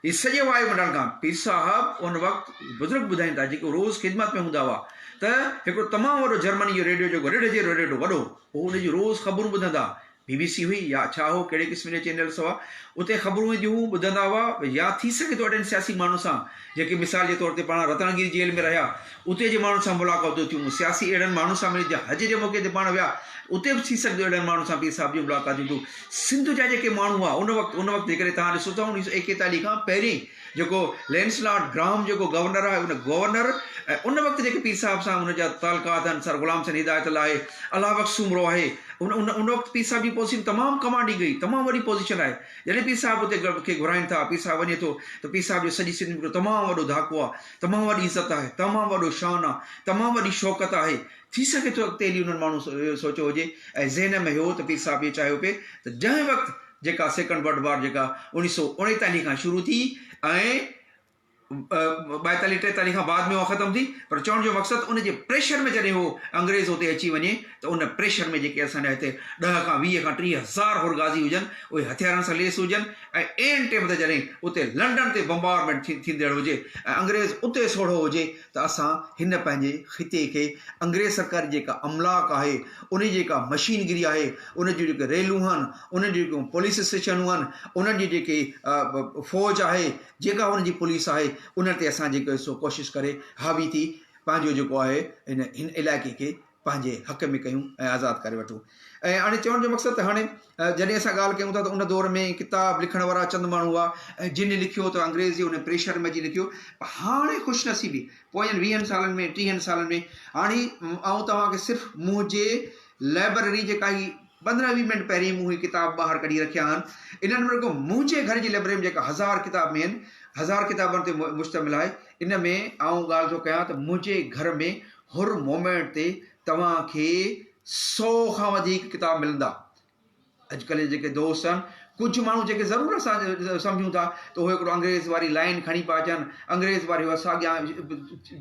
هي سڄي وايو منڊل کان پير صاحب ان وقت بزرگ ٻڌائين ٿا جيڪي روز خدمت ۾ هوندا هئا ته هڪڙو تمام وڏو جرمني جو ريڊيو جيڪو رڍ جهڙو ريڊيو وڏو هو ان جون روز خبرون ٻڌندا بي بي سي هئي يا ڇا هو ڪهڙي قسم جا چينلس هئا اتي خبرون اينديون هيون ٻڌندا هئا يا ٿي سگهي ٿو اهڙن سياسي ماڻهن سان جيڪي مثال جي طور تي پاڻ رتنگيري جيل ۾ رهيا اتي جي ماڻهن سان ملاقاتون ٿيون، سياسي اهڙن ماڻهن سان ملي جا حج جي موقعي تي پاڻ ويا، اتي به ٿي سگهندو اهڙن ماڻهن سان پير صاحب جون ملاقاتون ٿيون. سنڌ جا جيڪي ماڻهو هئا ان وقت ان وقت جيڪڏهن توهان ڏسو ته اڻويهه سو ايڪيتاليهه کان پهرين جيڪو لينسلاٽ گراهم جيڪو گورنر آهي ان گورنر ۽ ان وقت جيڪي پير صاحب سان ان جا تعلقات آهن سر غلام حسين هدايت الله آهي، الله بخش سومرو آهي ان ان ان وقت پير صاحب جي پوزيشن تمام ڪمانڊنگ هئي تمام وڏي پوزيشن آهي. جڏهن پير صاحب اتي کي گهرائين ٿا پير صاحب وڃي ٿو ته پير صاحب جو سڄي سنڌ ۾ هڪڙو تمام وڏو ڌاڪو آهي. تمام وڏي عزت آهي، تمام وڏو شان آهي، تمام وڏي شوڪت آهي. ٿي سگهي ٿو اڳتي هلي انهن ماڻهن اهو سوچيو هجي ۽ ذهن ۾ هيو ته پير صاحب اهو چاهيو پئي ته جنهن وقت جيڪا سيڪنڊ ورلڊ وار جيڪا 1939 کان شروع ٿي ۽ 42 43 کان بعد ۾ اها ختم ٿي پر چوڻ جو مقصد ان جي پريشر ۾ جڏهن هو انگريز اتي اچي وڃي ته ان پريشر ۾ جيڪي اسان جا هتي 10 کان 20 کان 30 هزار حرغازي هجن اهي هٿيارن سان ليس هجن ۽ عين ٽيم تي جڏهن اتي لنڊن تي بمبارمينٽ ٿيندڙ هجي ۽ انگريز اتي سوڙهو هجي ته اسان هن پنهنجي خطي کي انگريز سرڪار جي جيڪا املاڪ آهي، ان جي جيڪا مشينگري آهي، ان جون جيڪي ريلون آهن، انهن جون جيڪيون پوليس اسٽيشنون آهن، انهن جي جيڪي فوج آهي، جيڪا انهن جي پوليس آهي، انهن تي اسان جيڪو سو ڪوشش ڪري حاوي ٿي پنهنجو جيڪو آهي هن علائقي کي پنهنجي حق ۾ ڪيون ۽ آزاد ڪري وٺون ۽ هاڻي چوڻ جو مقصد ته هاڻي جڏهن اسان ڳالهه ڪيون ٿا ته ان دور ۾ ڪتاب لکڻ وارا چند ماڻهو هئا ۽ جن لکيو ته انگريز جي ان پريشر ۾ اچي لکيو پر هاڻي خوش نصيبي پوين ويهن سالن ۾ ٽيهن سالن ۾ هاڻي آئون توهان کي صرف منهنجي لائبرري جيڪا هي پندرهن ويهه منٽ پهرين مون هي ڪتاب ٻاهر ڪڍي رکيا آهن انهن ۾ رڳو منهنجي گهر جي لئبرري ۾ جيڪا هزار ڪتاب ۾ آهن هزار ڪتابن تي مشتمل آهي ان ۾ آئون ڳالهه ٿو ڪيان ته منهنجي گهر ۾ هر مومينٽ تي توهان کي سو کان وڌيڪ ڪتاب ملندا. اڄڪلهه جا جيڪي دوست آهن ڪجهه ماڻهو جيڪي ضرور اسان سمجهون ٿا ته اهي هڪڙو انگريز واري لائين کڻي پيا اچن انگريز واري اها ساڳيان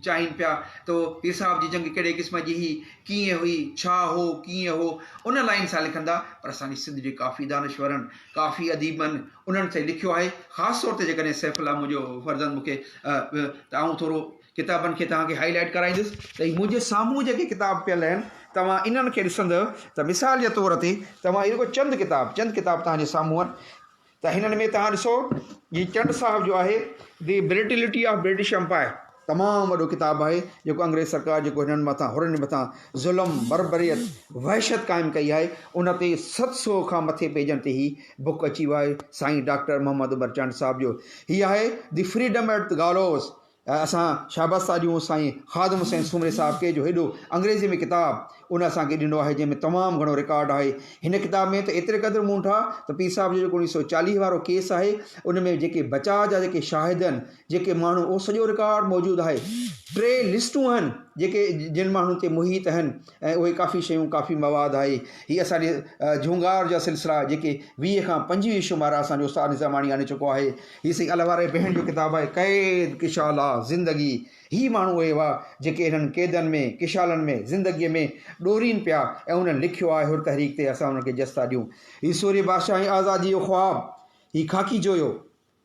چاهين پيا ته پير صاحب جي جنگ ڪهڙي قسم جي هئي ڪيئن هئي ڇا هو ڪيئن هو ان لائين سان لکندا پر اسان جي سنڌ جي ڪافي دانشورن ڪافي اديبن انهن تي لکيو آهي خاص طور تي جيڪڏهن سيف الله منهنجو فرزند مون کي ته آئون ٿورو ڪتابن کي توهان کي هائي لائيٽ ڪرائيندس ته هي منهنجي سامهون جيڪي ڪتاب پيل آهن توهان انهن کي ڏسندؤ ته مثال جي طور تي توهان هي رڳو چند ڪتاب چند ڪتاب توهان جي سامهون آهن ته هنن ۾ توهان ڏسو هي چنڊ صاحب جو آهي the brutality of British empire تمام وڏو ڪتاب آهي جيڪو انگريز سرڪار جيڪو هنن مٿان حرن مٿان ظلم بربريت وحشت قائم ڪئي آهي ان تي 700 کان مٿي پيجن تي هي بڪ اچي ويو آهي سائين ڊاڪٽر محمد عمر چنڊ صاحب جو هي آهي the freedom at گالوز اسان شابس ٿا ڏيون سائين خادم حسين سومري صاحب کي جو هيڏو انگريزي ۾ ڪتاب ان اسان کي ڏنو آهي جنهن ۾ تمام گهڻو رڪارڊ آهي هن ڪتاب ۾ ته ايتري قدر مون ٺا ته پير صاحب جو جيڪو اوڻيهه سو چاليهه وارو ڪيس آهي ان ۾ جيڪي بچاء جا جيڪي شاهد آهن جيڪي ماڻهو اهو سڄو رڪارڊ موجود آهي ٽي لسٽون آهن جيڪي جن ماڻهن تي محيط آهن ۽ اهي ڪافي شيون ڪافي مواد آهي هي اسان جي جهونگار جا سلسلا جيڪي 20 کان 25 شمارا اسان جو استاد نظاماڻي آڻي چڪو آهي هي سائين الهواري بهڻ جو ڪتاب آهي قيد ڪشالا زندگي هي ماڻهو اهي هئا جيڪي انهن قيدن ۾ ڪشالن ۾ زندگيء ۾ ڏورين پيا ۽ انهن لکيو آهي حر تحريڪ تي اسان انهن کي جس ٿا ڏيون هي سورهيه بادشاهه ۽ آزاديء جو خواب هي خاڪي جويو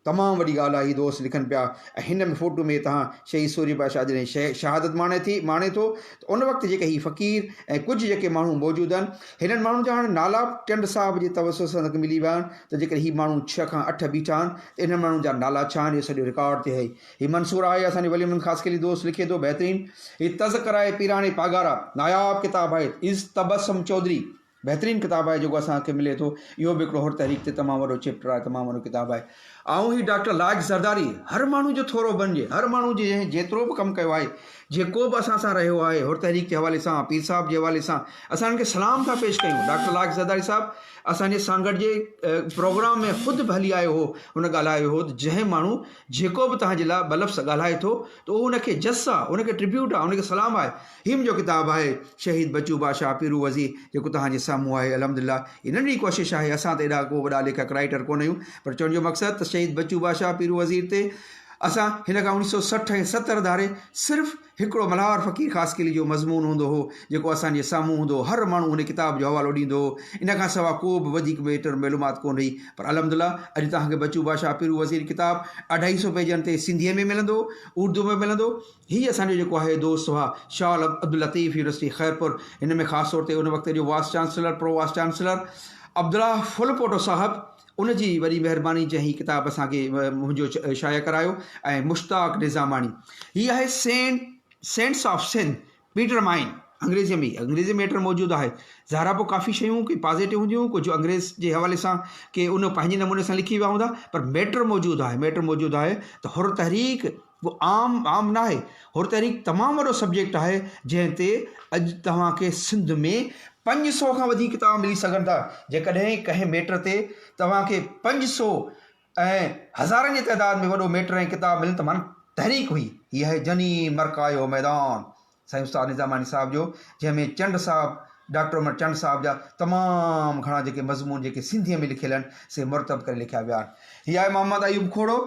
تمام وڏي ڳالهه آهي هي دوست لکن پيا ۽ هن ۾ فوٽو ۾ توهان شهيد سورهيه بادشاهه جڏهن شهادت ماڻي ٿي ماڻي ٿو ته ان وقت جيڪي هي فقير ۽ ڪجهه جيڪي ماڻهو موجود آهن هنن ماڻهن جا هاڻي نالا به ٽنڊ صاحب جي توسط سان ملي ويا آهن ته جيڪڏهن هي ماڻهو ڇهه کان اٺ بيٺا آهن ته انهن ماڻهن جا نالا ڇا آهن اهو سڄو رڪارڊ تي آهي هي منصور آهي اسان جو ولي محمد خاصخيلي دوست لکي ٿو بهترين هي تذڪره پيراڻي پاڳارا ناياب ڪتاب آهي عز تبسم چوڌري بهترين ڪتاب آهي جيڪو اسان کي ملي ٿو اهو به هڪڙو حر تحريڪ تي تمام وڏو چيپٽر آهي تمام وڏو ڪتاب آهي آئون هي ڊاڪٽر لائق زرداري هر ماڻهو جو ٿورو بنجي هر ماڻهو جي جنهن جيترو به ڪم ڪيو آهي جيڪو به اسان سان رهيو آهي حر تحريڪ جي حوالي سان پير صاحب جي حوالي سان اسان هن کي سلام ٿا پيش ڪيون ڊاڪٽر لائق زرداري صاحب اسان جي سانگهڙ جي پروگرام ۾ خود به هلي آيو هو هن ڳالهايو هو ته جنهن ماڻهو جيڪو به توهان جي لاء ٻه لفظ ڳالهائي ٿو ته اهو ان کي جس آهي ان کي ٽربيوٽ آهي ان کي سلام آهي هي منهنجو ڪتاب آهي شهيد بچو بادشاهه پيرو وزير جيڪو توهان جي سامهون آهي الحمدلله هي ننڍڙي ڪوشش آهي اسان ته ايڏا ڪو وڏا ليکڪ رائيٽر ڪونه آهيون پر چوڻ جو مقصد ته شهيد بچو بادشاهه پيرو وزير تي اسان هن کان اوڻيهه سو 60 ۽ 70 ڌاري صرف هڪڙو ملهار فقير خاصخيلي جو مضمون هوندو هو جيڪو اسان جي سامهون هوندو هو هر ماڻهو ان ڪتاب جو حوالو ڏيندو هو ان کان سوا ڪو به وڌيڪ ميٽر معلومات ڪونه هئي پر الحمدلله اڄ توهان کي بچو بادشاهه پيرو وزير ڪتاب اڍائي سو پيجن تي سنڌيء ۾ ملندو اردو ۾ ملندو هي اسان جو جيڪو آهي دوست هئا شال عبداللطيف يونيورسٽي خيرپور هن ۾ خاص طور تي ان وقت جو vice chancellor pro vice chancellor Abdullah Phulpoto صاحب ان جي وڏي مهرباني جنهن هي ڪتاب اسان کي منهنجو شايع ڪرايو ۽ مشتاق نظاماڻي هي آهي saint saints of Sindh Peter Main انگريزيء ۾ انگريزي ميٽر موجود آهي. ظاهر آهي پوء ڪافي شيون ڪي پازيٽو هونديون ڪجهه انگريز جي حوالي سان ڪي ان پنهنجي نموني سان لکي ويا هوندا پر ميٽر موجود آهي ميٽر موجود آهي ته حر تحريڪ ڪو عام عام نه آهي حر تحريڪ تمام وڏو سبجيڪٽ آهي جنهن تي اڄ توهان کي سنڌ ۾ 500 کان وڌيڪ ڪتاب ملي سگهن ٿا جيڪڏهن ڪنهن ميٽر تي توهان کي 500 ۽ هزارن جي تعداد ۾ وڏو ميٽر ۽ ڪتاب ملن ته معنيٰ تحريڪ هئي. هي آهي جني مرڪايو ميدان سائين استاد نظاماڻي صاحب جو جنهن ۾ چنڊ صاحب ڊاڪٽر عمر چنڊ صاحب جا تمام گهڻا جيڪي مضمون جيڪي سنڌيء ۾ لکيل آهن سي مرتب ڪري لکيا ويا آهن. هي آهي محمد ايوب کوڙو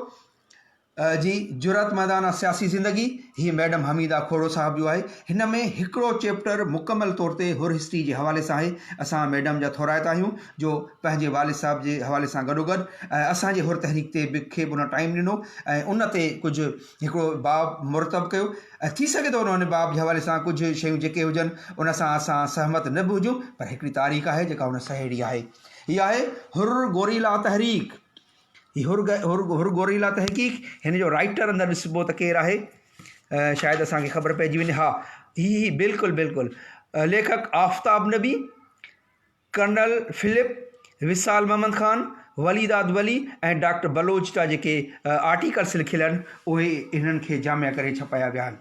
جي جرئت مندانه سياسي زندگي، هي ميڊم حميده کوڙو صاحب جو آهي. هن ۾ هڪڙو چيپٽر مڪمل طور تي حر هسٽري جي حوالي سان آهي. اسان ميڊم جا ٿورائتا آهيون جو پنهنجي والد صاحب جي حوالي سان گڏوگڏ اسان جي حر تحريڪ تي به کي به ان ٽائيم ڏنو ۽ ان تي ڪجهه هڪڙو باب مرتب ڪيو ۽ ٿي سگهي ٿو ان باب جي حوالي سان ڪجهه شيون جيڪي هجن ان سان اسان سهمت نه به هجون پر هڪڙي تاريخ آهي جيڪا هن سهيڙي آهي. هي آهي حر گوريلا تحريڪ. هي حر حر حر گوريلا تحقيق هن جو رائيٽر اندر ڏسبو ته ڪير آهي شايد اسان کي خبر پئجي وڃي ها هي هي بلڪل بلڪل ليکڪ آفتاب نبي، ڪرنل فلپ، وصال محمد خان، ولي داد ولي ۽ ڊاڪٽر بلوچ جا جيڪي آرٽيڪلس لکيل آهن اهي انهن کي جامع ڪري ڇپايا ويا آهن.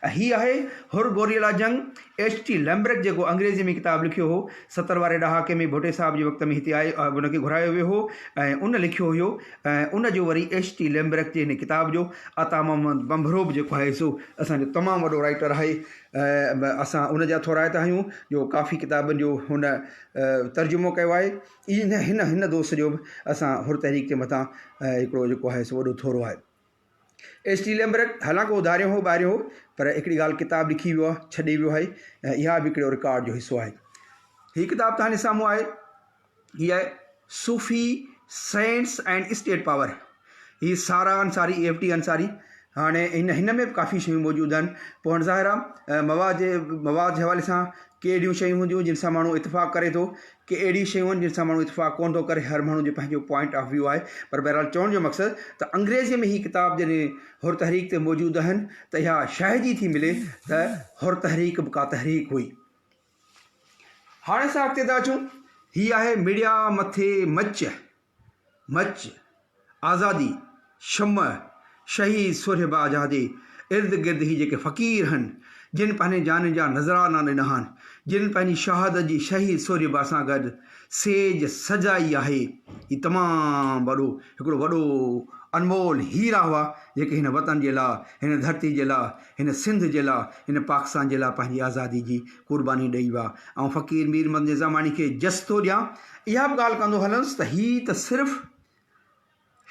۽ هي آهي حر گوريلا جنگ، ايڇ ٽي لئمبرڪ جيڪو انگريزي ۾ ڪتاب لکيو هو، 70 واري ڏهاڪي ۾ ڀٽي صاحب جي وقت ۾ هتي آئي ان کي گهرايو ويو هو ۽ ان لکيو هيو ۽ ان جو وري ايڇ ٽي لئمبرڪ جي هن ڪتاب جو عطا محمد ڀنڀرو به جيڪو آهي سو اسان جو تمام وڏو رائيٽر آهي ۽ اسان ان جا ٿورائتا آهيون جو ڪافي ڪتابن جو هن ترجمو ڪيو آهي. ائين هن هن دوست جو به اسان حر تحريڪ جي مٿان هڪڙو جيڪو آهي سو وڏو ٿورو آهي. ايڇ ٽي لئمبرڪ حالانڪه اهو ڌاريون هو ٻاهريون هو پر هڪڙي ڳالهه ڪتاب لکي ويو آهي ڇڏي ويو آهي ۽ اها به هڪڙو رڪارڊ جو حصو آهي. هي ڪتاب توهان جي سامهون آهي هي آهي صوفي سينٽس اينڊ اسٽيٽ پاور هي سارا انصاري ايف ٽي انصاري هاڻي هن هن ۾ به ڪافي شيون موجود آهن پوء هاڻي ظاهر آهي مواد جي مواد جي حوالي سان ڪي اهڙيون شيون هونديون جن سان ماڻهو اتفاق ڪري ٿو ڪي اهڙيون شيون آهن جن سان ماڻهو اتفاق ڪونه ٿو ڪري هر ماڻهو جو پنهنجو پوائنٽ آف ويو آهي پر بهرحال چوڻ جو مقصد ته انگريزي ۾ هي ڪتاب جڏهن حر تحريڪ تي موجود آهن ته اها شاهدي ٿي ملي ته حر تحريڪ به ڪا تحريڪ هئي. هاڻي اسان اڳتي ٿا اچون هي آهي مڙيا مٿي مچ. مچ، آزادي، شمع، شهيد سورهيه باجا جي ارد گرد هي جيڪي فقير هن، جن پنهنجي جانين جا نذرانا ڏنا هن، جن پنهنجي شهادت جي شهيد سورهيه با سان گڏ سيج سجائي آهي، هي تمام وڏو هڪڙو وڏو انمول هيرا هئا، جيڪي هن وطن جي لاء، هن ڌرتي جي لاء، هن سنڌ جي لاء، هن پاڪستان جي لاء پنهنجي آزادي جي قرباني ڏئي ويا. آئون فقير مير محمد نظاماڻي کي جس ٿو ڏيان. اها به ڳالهه ڪندو هلنس ته هي ته صرف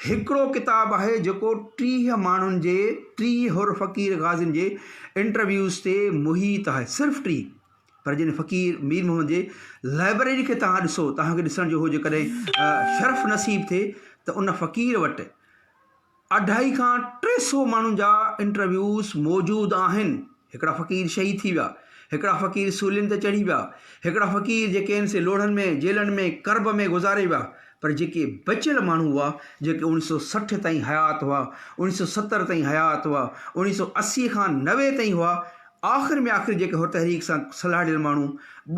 هڪڙو ڪتاب آهي جيڪو 30 ماڻهن جي، 30 حر فقير غازين جي انٽرويوز تي محيط آهي، صرف 30. پر جڏهن فقير مير محمد جي لائبريري کي توهان ڏسو، توهان کي ڏسڻ جو هو جيڪڏهن شرف نصيب ٿئي ته ان فقير وٽ اڍائي کان 300 ماڻهن جا انٽرويوز موجود آهن. هڪڙا فقير شهيد ٿي ويا، هڪڙا فقير سولين تي چڙهي ويا، هڪڙا فقير جيڪي آهن سي لوڙهن ۾، جيلن ۾، ڪرب ۾ گذاري ويا، پر جيڪي بچيل ماڻهو هئا، جيڪي 1960 تائين حيات هئا، 1970 تائين حيات هئا، 1980 کان 90 تائين هئا، آخر ۾ آخر جيڪي حر تحريڪ سان سلهاڙيل ماڻهو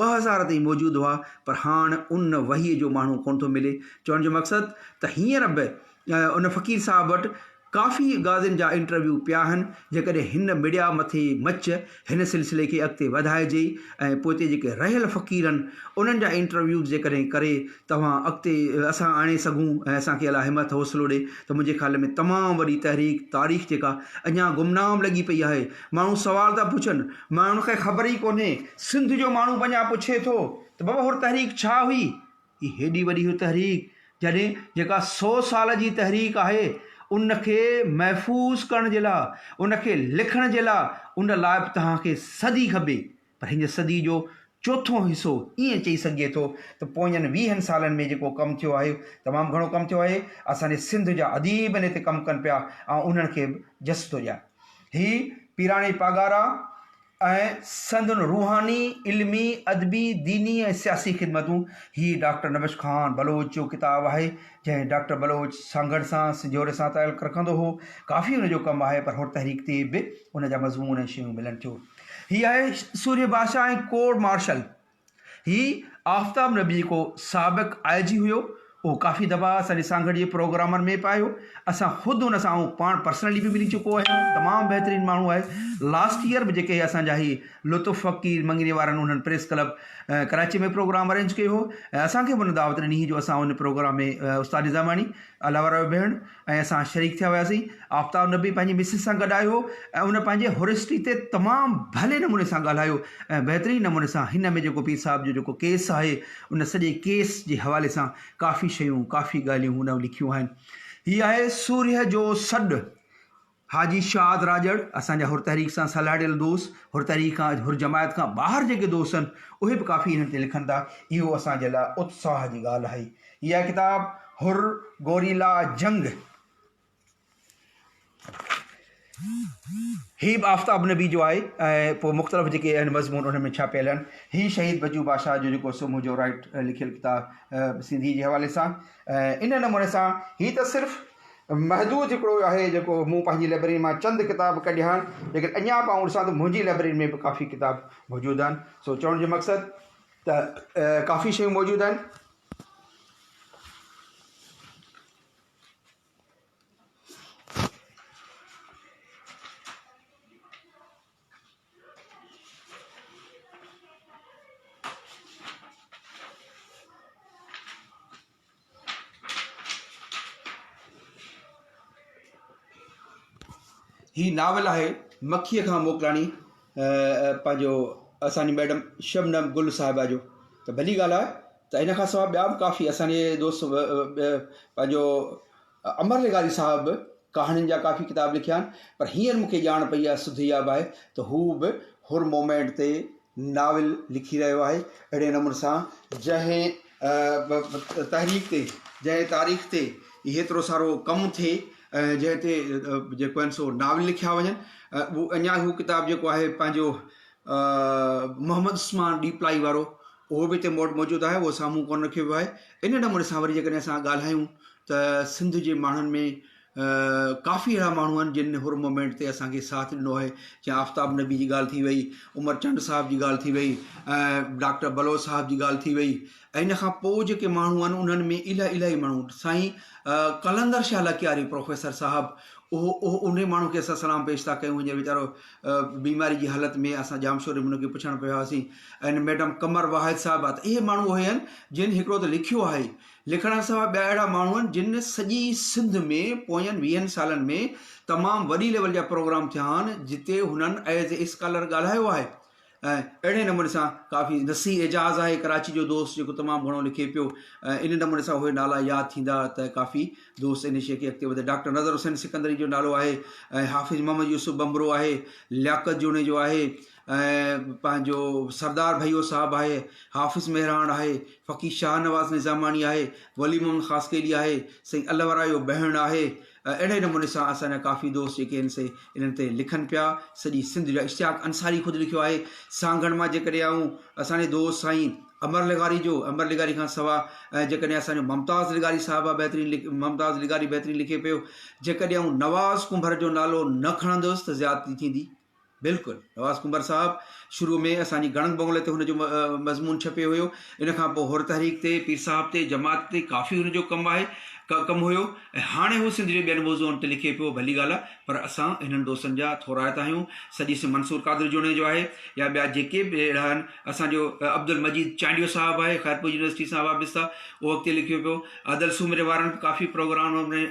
2000 تائين موجود هئا، پر هاڻ ان وهيء جو ماڻهو ڪونه ٿو ملي. چوڻ جو مقصد ته هينئر به ان فقير صاحب وٽ ڪافي غازين جا انٽرويو پيا آهن، جيڪڏهن هن مڙيا مٿي مچ هن سلسلي کي اڳتي وڌائجي ۽ پوئتي جيڪي رهيل فقير آهن انهن جا انٽرويوز جيڪڏهن ڪري توهان اڳتي اسان آڻي سگهون ۽ اسان کي الله همت حوصلو ڏي ته منهنجي خيال ۾ تمام وڏي تحريڪ تاريخ جيڪا اڃا گمنام لڳي پئي آهي ماڻهو سوال ٿا پڇن ماڻهن کي خبر ئي ڪونهي سنڌ جو ماڻهو به اڃا پڇي ٿو ته بابا حر تحريڪ ڇا هئي؟ هي هيڏي وڏي هئي تحريڪ جڏهن جيڪا سو سال جي تحريڪ آهي ان کي محفوظ ڪرڻ جي لاء ان کي لکڻ جي لاء ان لاء به توهان کي صدي کپي پر هن صدي جو چوٿون حصو ائين چئي سگهجي ٿو ته پوين ويهن سالن ۾ جيڪو ڪم ٿيو آهي تمام گهڻو ڪم ٿيو آهي اسان جي سنڌ جا اديب ان تي ڪم ڪن پيا آئون انهن کي به جس ٿو ڏيان هي پيراڻي پاڳارا ۽ سندن روحاني، علمي، ادبي، ديني ۽ سياسي خدمتون. هي ڊاڪٽر نبش خان بلوچ جو ڪتاب آهي، جنهن ڊاڪٽر بلوچ سانگهڙ سان، سنجهوري سان تعلق رکندو هو. ڪافي ان جو ڪم آهي، پر حر تحريڪ تي به ان جا مضمون ۽ شيون ملن ٿيون. هي آهي سورهيه بادشاهه ۽ ڪورٽ مارشل. هي آفتاب نبي جيڪو سابق آء جي هيو اهو ڪافي دفعا اسان جي سانگهڙ جي پروگرامن ۾ به آيو اسان خود ان سان آئون پاڻ پرسنلي به ملي چڪو آهيان تمام بهترين ماڻهو آهي لاسٽ ايئر به جيڪي اسان جا هي لطف فقير مڱري وارن انهن press club Karachi ۾ programme arrange ڪيو هو ۽ اسان کي به ان دعوت ڏني هئي جو اسان ان پروگرام ۾ استاد نظاماڻي الله وارو ڀيڻ ۽ اسان شريڪ ٿيا هياسين. آفتاب نبي پنهنجي مسز سان گڏ آيو هو ۽ ان پنهنجي هورسٽي تي تمام ڀلي نموني سان ڳالهايو ۽ بهترين نموني سان هن ۾ جيڪو پير صاحب جو جيڪو ڪيس آهي ان سڄي ڪيس جي حوالي سان ڪافي شيون ڪافي ڳالهيون هن لکيون آهن. هي آهي سورهيه جو سڏ. حاجي شاد راڄڙ اسان جا حر تحريڪ سان سلهاڙيل دوست، حر تحريڪ کان حر جماعت کان ٻاهر جيڪي دوست آهن اهي به ڪافي هنن تي لکن ٿا. اهو اسان جي لاء اتساهه جي ڳالهه آهي. هي آهي ڪتاب حر گوريلا جنگ. هي به آفتاب نبي جو آهي ۽ پوء مختلف جيڪي آهن مضمون ان ۾ ڇاپيل آهن. هي شهيد بجو بادشاهه جو جيڪو سو منهنجو رائيٽ لکيل ڪتاب سنڌي جي حوالي سان ۽ ان نموني سان هي ته صرف محدود هڪڙو آهي جيڪو مون پنهنجي لئبرري مان چند ڪتاب ڪڍيا آهن ليڪن اڃا به آئون ڏسان ٿو منهنجي لئبرري ۾ به ڪافي ڪتاب موجود آهن سو چوڻ جو مقصد ته ڪافي شيون موجود آهن. هي ناول آهي مکيء کان موڪلاڻي پنهنجو اسان جي ميڊم شبنم گل صاحبه جو ته ڀلي ڳالهه آهي ته ان کان سواء ٻيا به ڪافي اسان جي دوست پنهنجو امر لغاري صاحب به ڪهاڻين جا ڪافي ڪتاب لکيا آهن پر هينئر مون کي ڄاڻ پئي آهي سڌ اها به آهي ته هو به حر مومينٽ تي ناول لکي رهيو آهي اهڙي نموني سان جنهن تحريڪ تي جنهن تاريخ تي هيترو سارو ڪم ٿئي ۽ جنهن تي جيڪو آهن سو ناول لکيا وڃن اهو اڃا هو ڪتاب جيڪو آهي پنهنجو محمد عثمان ڏيپلائي وارو اهو به هتي مون وٽ موجود آهي اهو سامهون ڪونه رکيو ويو آهي ان نموني سان وري جيڪڏهن اسان ڳالهايون ته سنڌ جي ماڻهن ۾ ڪافي اهڙا ماڻهو آهن جن حر مومينٽ تي اسان کي ساٿ ڏنو آهي جيئن آفتاب نبي جي ڳالهه ٿي وئي عمر چنڊ صاحب جي ڳالهه ٿي وئي ۽ ڊاڪٽر بلوچ صاحب جي ڳالهه ٿي وئي ۽ ان کان پوء جيڪي ماڻهو آهن انهن ۾ الاهي الاهي ماڻهو سائين قلندر شاهه لڪياري پروفيسر صاحب اهو اهو انهي ماڻهو کي اسان سلام پيش ٿا ڪيون هينئر ويچارو بيماري جي حالت ۾ اسان ڄامشوري ۾ ان کي پڇڻ پيا هئاسين ۽ ميڊم قمر واحد صاحب ته اهي ماڻهو اهي آهن جن هڪڙو ته لکيو آهي لکڻ کان سواء ٻيا اهڙا ماڻهو آهن جن سڄي سنڌ ۾ پوين ويهن سالن ۾ تمام وڏي ليول جا پروگرام ٿيا آهن جتي هنن ايز اي اسڪالر ڳالهايو آهي ۽ اهڙي نموني سان ڪافي نصير اعجاز آهي ڪراچي جو دوست جيڪو تمام گهڻو لکي پيو ۽ ان نموني سان اهي نالا ياد ٿيندا ته ڪافي دوست ان شيء کي اڳتي وڌي ڊاڪٽر نظر حسين سڪندري جو نالو آهي ۽ حافظ محمد يوسف بمبرو آهي لياقت جوڻيجو آهي ۽ پنهنجو سردار ڀيو صاحب آهي، حافظ مهراڻ آهي، فقير شاهنواز نظاماڻي آهي، ولي محمد خاصخيلي آهي، سائين الله ورايو بهڻ آهي ۽ اهڙي نموني سان اسان جا ڪافي دوست جيڪي آهن سي انهن تي لکن پيا سڄي سنڌ جا اشتياق انصاري خود لکيو آهي سانگهڙ مان جيڪڏهن آئون اسان جي دوست سائين امر لغاري جو امر لغاري کان سوا ۽ جيڪڏهن اسان جو ممتاز لغاري صاحب آهي بهترين ممتاز لغاري بهترين لکي پيو جيڪڏهن آئون نواز ڪنڀر جو نالو نه کڻندس ته زيادتي ٿيندي بلڪل نواز ڪنڀر صاحب شروع ۾ اسان جي گڻگ بنگلي تي هن جو مضمون ڇپيو هيو ان کان پوء حر تحريڪ تي پير صاحب تي جماعت تي ڪافي هن جو ڪم آهي ڪم هيو ۽ هاڻي هو سنڌ جي ٻين موضوعن تي لکي پيو ڀلي ڳالهه آهي پر اسان هنن دوستن جا ٿورائتا آهيون سڄي سنڌ منصور قادر جوڻيجو آهي يا ٻيا جيڪي به اهڙا آهن اسان جو عبدالمجيد چانڊيو صاحب آهي خيرپور يونيورسٽي سان وابسته اهو اڳتي لکيو پيو ادل سومري وارن به ڪافي پروگرام ۾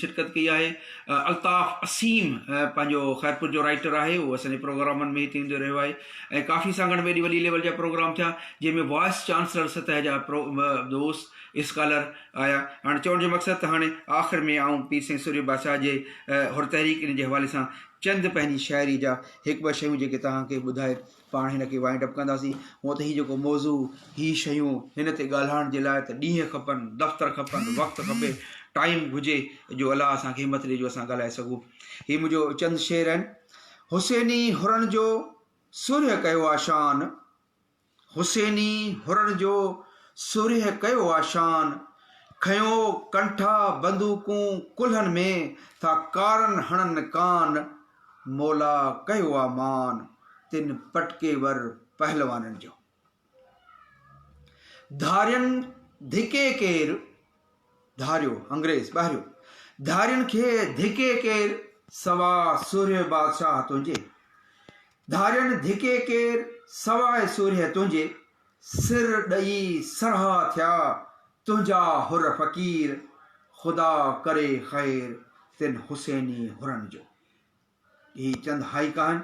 شرڪت ڪئي آهي الطاف اسيم پنهنجو خيرپور جو رائيٽر آهي اهو اسان جي پروگرامن ۾ هتي ايندو رهيو آهي ۽ ڪافي سانگهڙ ۾ ايڏي وڏي ليول جا پروگرام ٿيا جنهن ۾ وائس چانسلر سطح جا دوست اسڪالر آيا هاڻي چوڻ جو مقصد ته هاڻي آخر ۾ آئون پير سائين سورهيه بادشاهه جي حر تحريڪ ان جي حوالي سان چند پنهنجي شاعري جا هڪ ٻه شيون جيڪي توهان کي ٻڌائي پاڻ هن کي وائنڊ اپ ڪنداسين. هونء ته هي جيڪو موضوع، هي شيون، هن تي ڳالهائڻ جي لاء ته ڏينهن کپن، دفتر کپن، وقت کپي، ٽائيم گهجي جو الله اسان کي همت ڏي جو اسان ڳالهائي سگهون. هي منهنجو چند شعر آهن. حسيني حرن جو سورهيه ڪيو آ شان، حسيني حرن جو سورهيه ڪيو آ شان، کنيو ڪنٺا بندوقون ڪلهن ۾ ٿا ڪارن هڻن ڪان، مولا ڪيو آ مان تن پٽڪي ور پهلوانن جو. ڌارين ڌڪي ڪير ڌاريو انگريز ٻاهريو ڌارين کي ڌڪي ڪير سوا سورهيه بادشاهه تنهنجي ڌارين ڌڪي ڪير سواء سورهيه تنهنجي سر ڏئي سرها ٿيا تنهنجا حر فقير خدا ڪري خير تن حسيني حرن جو. هي چند هائيڪا آهن.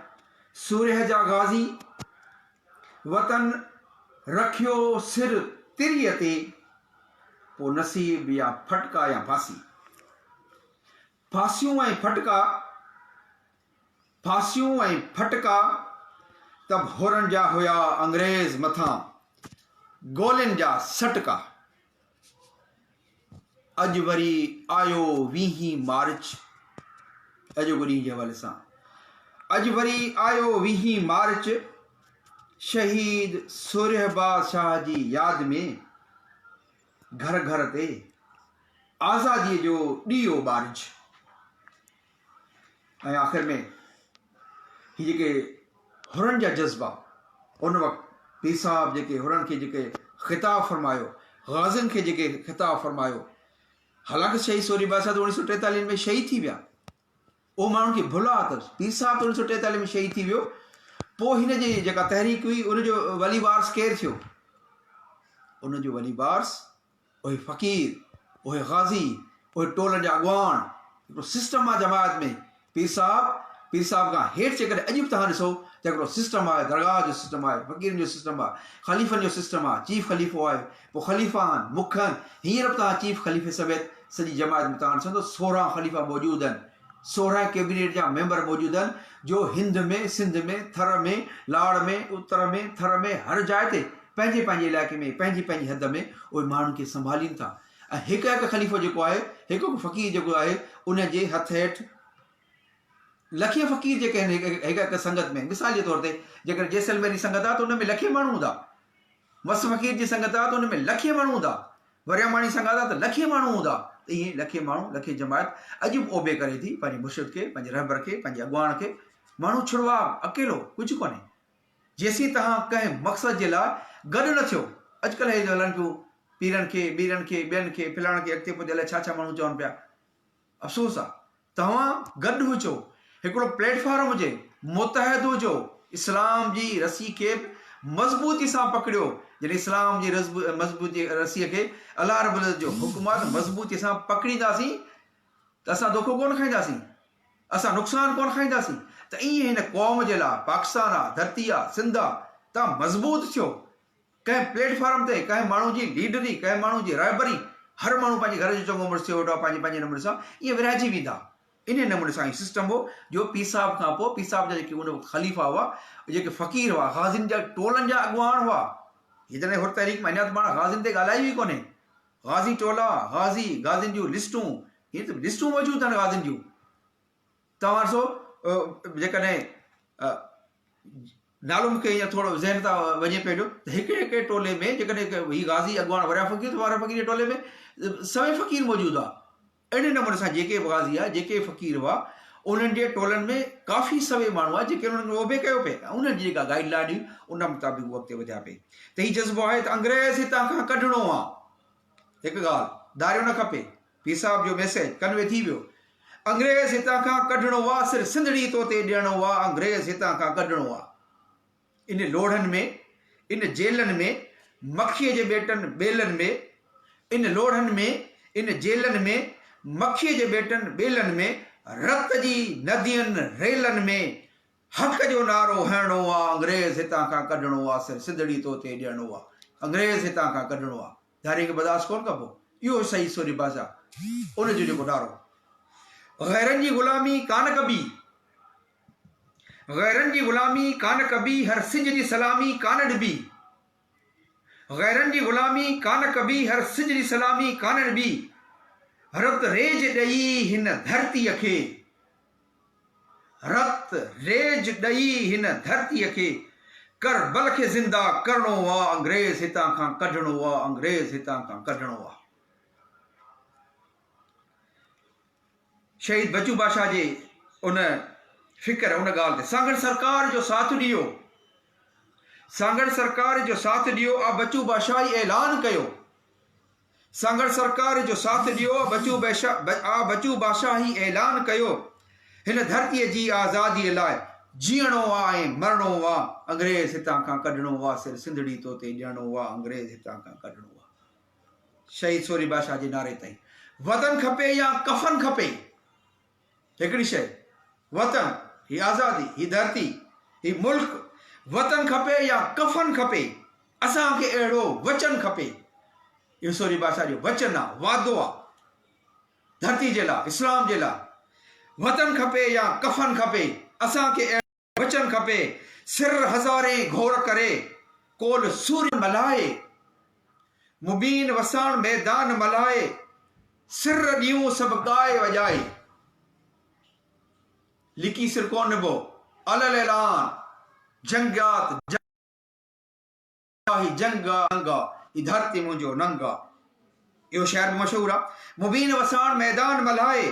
سورهيه جا غازي وطن رکيو سر تريء تي پو نصيب يا ڦٽڪا يا ڦاسي. ڦاسيون ۽ ڦٽڪا ڦاسيون ۽ ڦٽڪا ته به حرن جا هيا انگريز مٿان گولين جا سٽڪا. اڄ وري آيو ويهين مارچ اڄوڪو ڏينهن جي حوالي سان اڄ وري آيو ويهين مارچ شهيد سورهيه بادشاهه جي ياد ۾ گهر گهر تي آزاديء جو ڏيئو ٻارج. ۽ آخر ۾ هي جيڪي حرن جا جذبا ان وقت پير صاحب جيڪي حرن کي جيڪي خطاب فرمايو، غازين کي جيڪي خطاب فرمايو، حالانڪه شهيد سوري بادشاهه ته اڻيهه سو ٽيتاليهن ۾ شهيد ٿي ويا، اهو ماڻهن کي ڀلا ته پير صاحب ته اڻيهه سو ٽيتاليهه ۾ شهيد ٿي ويو، پوء هن جي جيڪا تحريڪ هئي ان جو ولي وارث ڪير ٿيو؟ ان جو ولي وارث اهي فقير، اهي غازي، اهي ٽولن جا اڳواڻ، هڪڙو سسٽم آهي جماعت ۾ پير صاحب، پير صاحب کان هيٺ جيڪڏهن اڄ به توهان ڏسو ته هڪڙو سسٽم آهي، درگاهه جو سسٽم آهي، فقيرن جو سسٽم آهي، خليفن جو سسٽم آهي، چيف خليفو آهي، پوء خليفا آهن، مک آهن، هينئر به توهان چيف خليفي سميت سڄي جماعت ۾ توهان ڏسندو 16 خليفا موجود آهن، 16 ڪيبينيٽ جا ميمبر موجود آهن جو هند ۾، سنڌ ۾، ٿر ۾، لاڙ ۾، اتر ۾، ٿر ۾ هر جاء تي پنهنجي پنهنجي علائقي ۾ پنهنجي پنهنجي حد ۾ اهي ماڻهن کي سنڀالين ٿا ۽ هڪ هڪ خليفو جيڪو آهي، هڪ هڪ فقير جيڪو آهي ان جي هٿ هيٺ لکين فقير جيڪي آهن هڪ هڪ سنگت ۾ مثال جي طور تي جيڪڏهن جيسلمير جي سنگت آهي ته ان ۾ لکين ماڻهو هوندا، مس فقير جي سنگت آهي ته ان ۾ لکين ماڻهو هوندا، ورياماڻي سنگت آهي ته لکين ماڻهو هوندا ته ائين لکين ماڻهو لکين جماعت اڄ به اوبي ڪري ٿي پنهنجي مرشد کي، پنهنجي رهبر کي، پنهنجي اڳواڻ کي. ماڻهو ڇڙواڳ، اڪيلو، ڪجهه ڪونهي. جيسين توهان ڪنهن مقصد جي لاء گڏ نه ٿيو. اڄڪلهه هي جو هلن پيون پيرن کي، ميرن کي، ٻين کي، فلاڻن کي اڳتي پوئتي الائي ڇا ڇا ماڻهو چون پيا. افسوس آ. توهان گڏ هجو، هڪڙو پليٽ فارم هجي، متحد هجو، اسلام جي رسي کي به مضبوطي سان پڪڙيو. جڏهن اسلام جي مضبوطي رسي کي الله رب العزت جو حڪم آ ته مضبوطي سان پڪڙينداسين ته اسان دوکو ڪونه کائينداسين، اسان نقصان ڪونه کائينداسين ته ائين هن قوم جي لاء پاڪستان آ، ڌرتي آ، سنڌ آ، توهان مضبوط ٿيو، ڪنهن پليٽ فارم تي ڪنهن ماڻهو جي ليڊري، ڪنهن ماڻهو جي رهبري، هر ماڻهو پنهنجي گهر جو چڱو مڙس ٿيو ويٺو آ پنهنجي پنهنجي نموني سان ائين ورهائجي ويندا. انهي نموني سان هي سسٽم هو جو پير صاحب کان پوء پير صاحب جا جيڪي ان وقت خليفا هئا، جيڪي فقير هئا، غازين جا ٽولن جا اڳواڻ هئا، هي جڏهن حر تحريڪ ۾ اڃا ته پاڻ غازين تي ڳالهايو ئي ڪونهي، غازي ٽولا، غازي، غازين جون لسٽون، هي ته لسٽون موجود آهن غازين جون. توهان ڏسو جيڪڏهن نالو مون کي هينئر ٿورو ذهن تان وڃي پيو جو ته هڪڙي هڪڙي ٽولي ۾ جيڪڏهن هي غازي اڳواڻ وريا فقير ته وريا فقير جي ٽولي ۾ سوين فقير موجود هئا. اهڙي نموني سان جيڪي به غازي هئا، جيڪي به فقير هئا، انهن جي ٽولن ۾ ڪافي سوين ماڻهو هئا جيڪي انهن کي اوبي ڪيو پئي ۽ انهن جي جيڪا گائيڊ لائين هئي ان مطابق هو اڳتي وڌيا پئي ته هي جذبو آهي ته انگريز هتان کان ڪڍڻو آ. هڪ ڳالهه ڌاريو نه کپي. پير صاحب جو ميسيج ڪنوي ٿي ويو. انگريز هتان کان ڪڍڻو آ، سر سنڌڙي توتي ڏيڻو آ، انگريز هتان کان ڪڍڻو آ. ان لوڙهن ۾، ان جيلن ۾، مکيء جي ٻيٽن ٻيلن ۾، ان لوڙهن ۾، ان جيلن ۾، مکيء جي ٻيٽن ٻيلن ۾، رت جي ندين ريلن ۾، حق جو نعرو هڻڻو آ، انگريز هتان کان ڪڍڻو آ، سر سنڌڙي توتي ڏيڻو آ، انگريز هتان کان ڪڍڻو آ، ڌارين کي برداشت ڪونه ڪبو، اهو صحيح سوري بادشاهه ان جو جيڪو نعرو. غيرن جي غلامي ڪانه ڪبي. غيرن جي غلامي ڪانه ڪبي، هر سج جي سلامي ڪانه ڏبي. غيرن جي غلامي ڪانه ڪبي، هر سج جي سلامي ڪانه ڏبي. رت ريج ڏئي هن ڌرتيء کي، رت ريج ڏئي هن ڌرتيء کي، ڪربل کي زنده ڪرڻو آ، انگريز هتان کان ڪڍڻو آ، انگريز هتان کان ڪڍڻو آ. شهيد بچو بادشاهه جي ان فڪر ان ڳالهه تي سانگهڙ سرڪار جو ساٿ ڏيو سانگهڙ سرڪار جو ساٿ ڏيو آ بچو بادشاهه ئي اعلان ڪيو سانگهڙ سرڪار جو ساٿ ڏيو آ بچو آ بچو بادشاهه ئي اعلان ڪيو هن ڌرتيء جي آزاديء لاء جيئڻو آ ۽ مرڻو آ انگريز هتان کان ڪڍڻو آ سر سنڌڙي توتي ڏيڻو آ انگريز هتان کان ڪڍڻو آ. شهيد سورهيه بادشاهه جي نعري تائين وطن کپي يا ڪفن کپي؟ هڪڙي شيء وطن، هي آزادي، هي ڌرتي، هي ملڪ، وطن کپي يا ڪفن کپي؟ اسان کي اهڙو وچن کپي. اهو سورهيه بادشاهه جو وچن آ، وعدو آ ڌرتي جي لاء، اسلام جي لاء. وطن کپي يا ڪفن کپي؟ اسان کي اهڙو. وچن کپي، سر هزارين گهور ڪري، ڪول سوريء ملهائي، مبين وساڻ ميدان ملهائي، سر ڏيون سڀ ڳائي وڄائي. لڪي سر ڪونه نڀو، علي الاعلان، جنگيات جنگ. آ هي جنگ آ ننگ آ، هي ڌرتي منهنجو ننگ آ. اهو شعر به مشهور آ. مبين وساڻ ميدان ملهائي،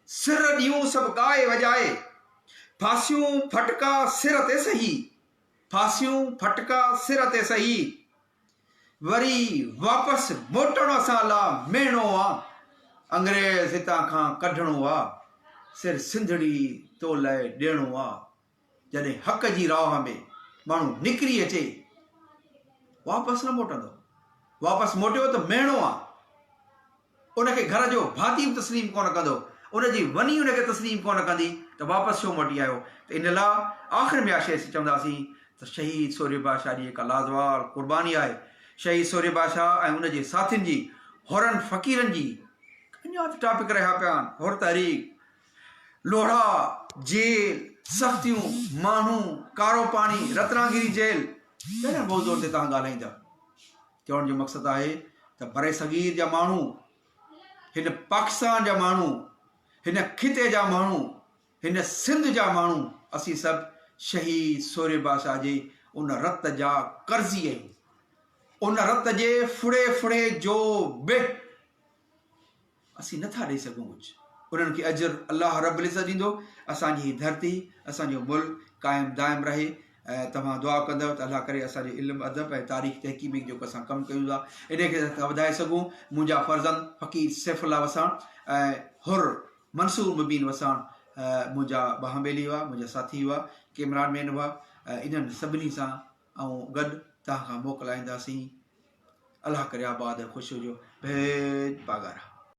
سر ڏيون سڀ ڳائي وڄائي، ڦاسيون ڦٽڪا سر تي سهي، ڦاسيون ڦٽڪا سر تي سهي، وري واپس موٽڻ اسان لا مهڻو آ، انگريز هتان کان ڪڍڻو آ، سر سنڌڙي تو لئه ڏيڻو آ. جڏهن حق جي راهه ۾ ماڻهو نڪري اچي واپس نه موٽندو، واپس موٽيو ته مهڻو آ، ان کي گهر جو ڀاتي به تسليم ڪونه ڪندو، ان جي وني ان کي تسليم ڪونه ڪندي ته واپس ڇو موٽي آيو ته ان لا آخر ۾ اها شيء چونداسين ته شهيد سورهيه بادشاهه جي جيڪا لازوال قرباني آهي، شهيد سورهيه بادشاهه ۽ ان جي ساٿين جي حرن فقيرن جي اڃا ته ٽاپڪ رهيا پيا آهن، حر تحريڪ، لوڙها، جيل، سختيون، ماڻهو، ڪارو پاڻي، رتناگري جيل ڪهڙن موضوعن تي توهان ڳالهائيندا؟ چوڻ جو مقصد آهي ته برصغير جا ماڻهو، هن پاڪستان جا ماڻهو، هن خطي جا ماڻهو، هن سنڌ جا ماڻهو اسين سڀ شهيد سورهيه بادشاهه جي ان رت جا قرضي آهيون. ان رت جي ڦڙي ڦڙي جو به اسين نه ٿا ڏئي سگهون ڪجهه انهن کي اجر الله رب العزت ڏيندو اسان جي هي ڌرتي اسان جو ملڪ قائم دائم رهي ۽ توهان دعا ڪندؤ ته الله ڪري اسان جي علم ادب ۽ تاريخ تحقيق ۾ جيڪو اسان ڪم ڪيون ٿا ان کي اسان وڌائي سگهون منهنجا فرزند فقير سيف الله وساڻ ۽ حر منصور مبين وساڻ منهنجا ٻانهن ٻيلي هئا منهنجا ساٿي هئا ڪيمرا مين هئا انهن سڀني سان آئون گڏ توهان کان موڪلائينداسين الله ڪري آباد ۽ خوش هجو ڀيڄ پاڳارا.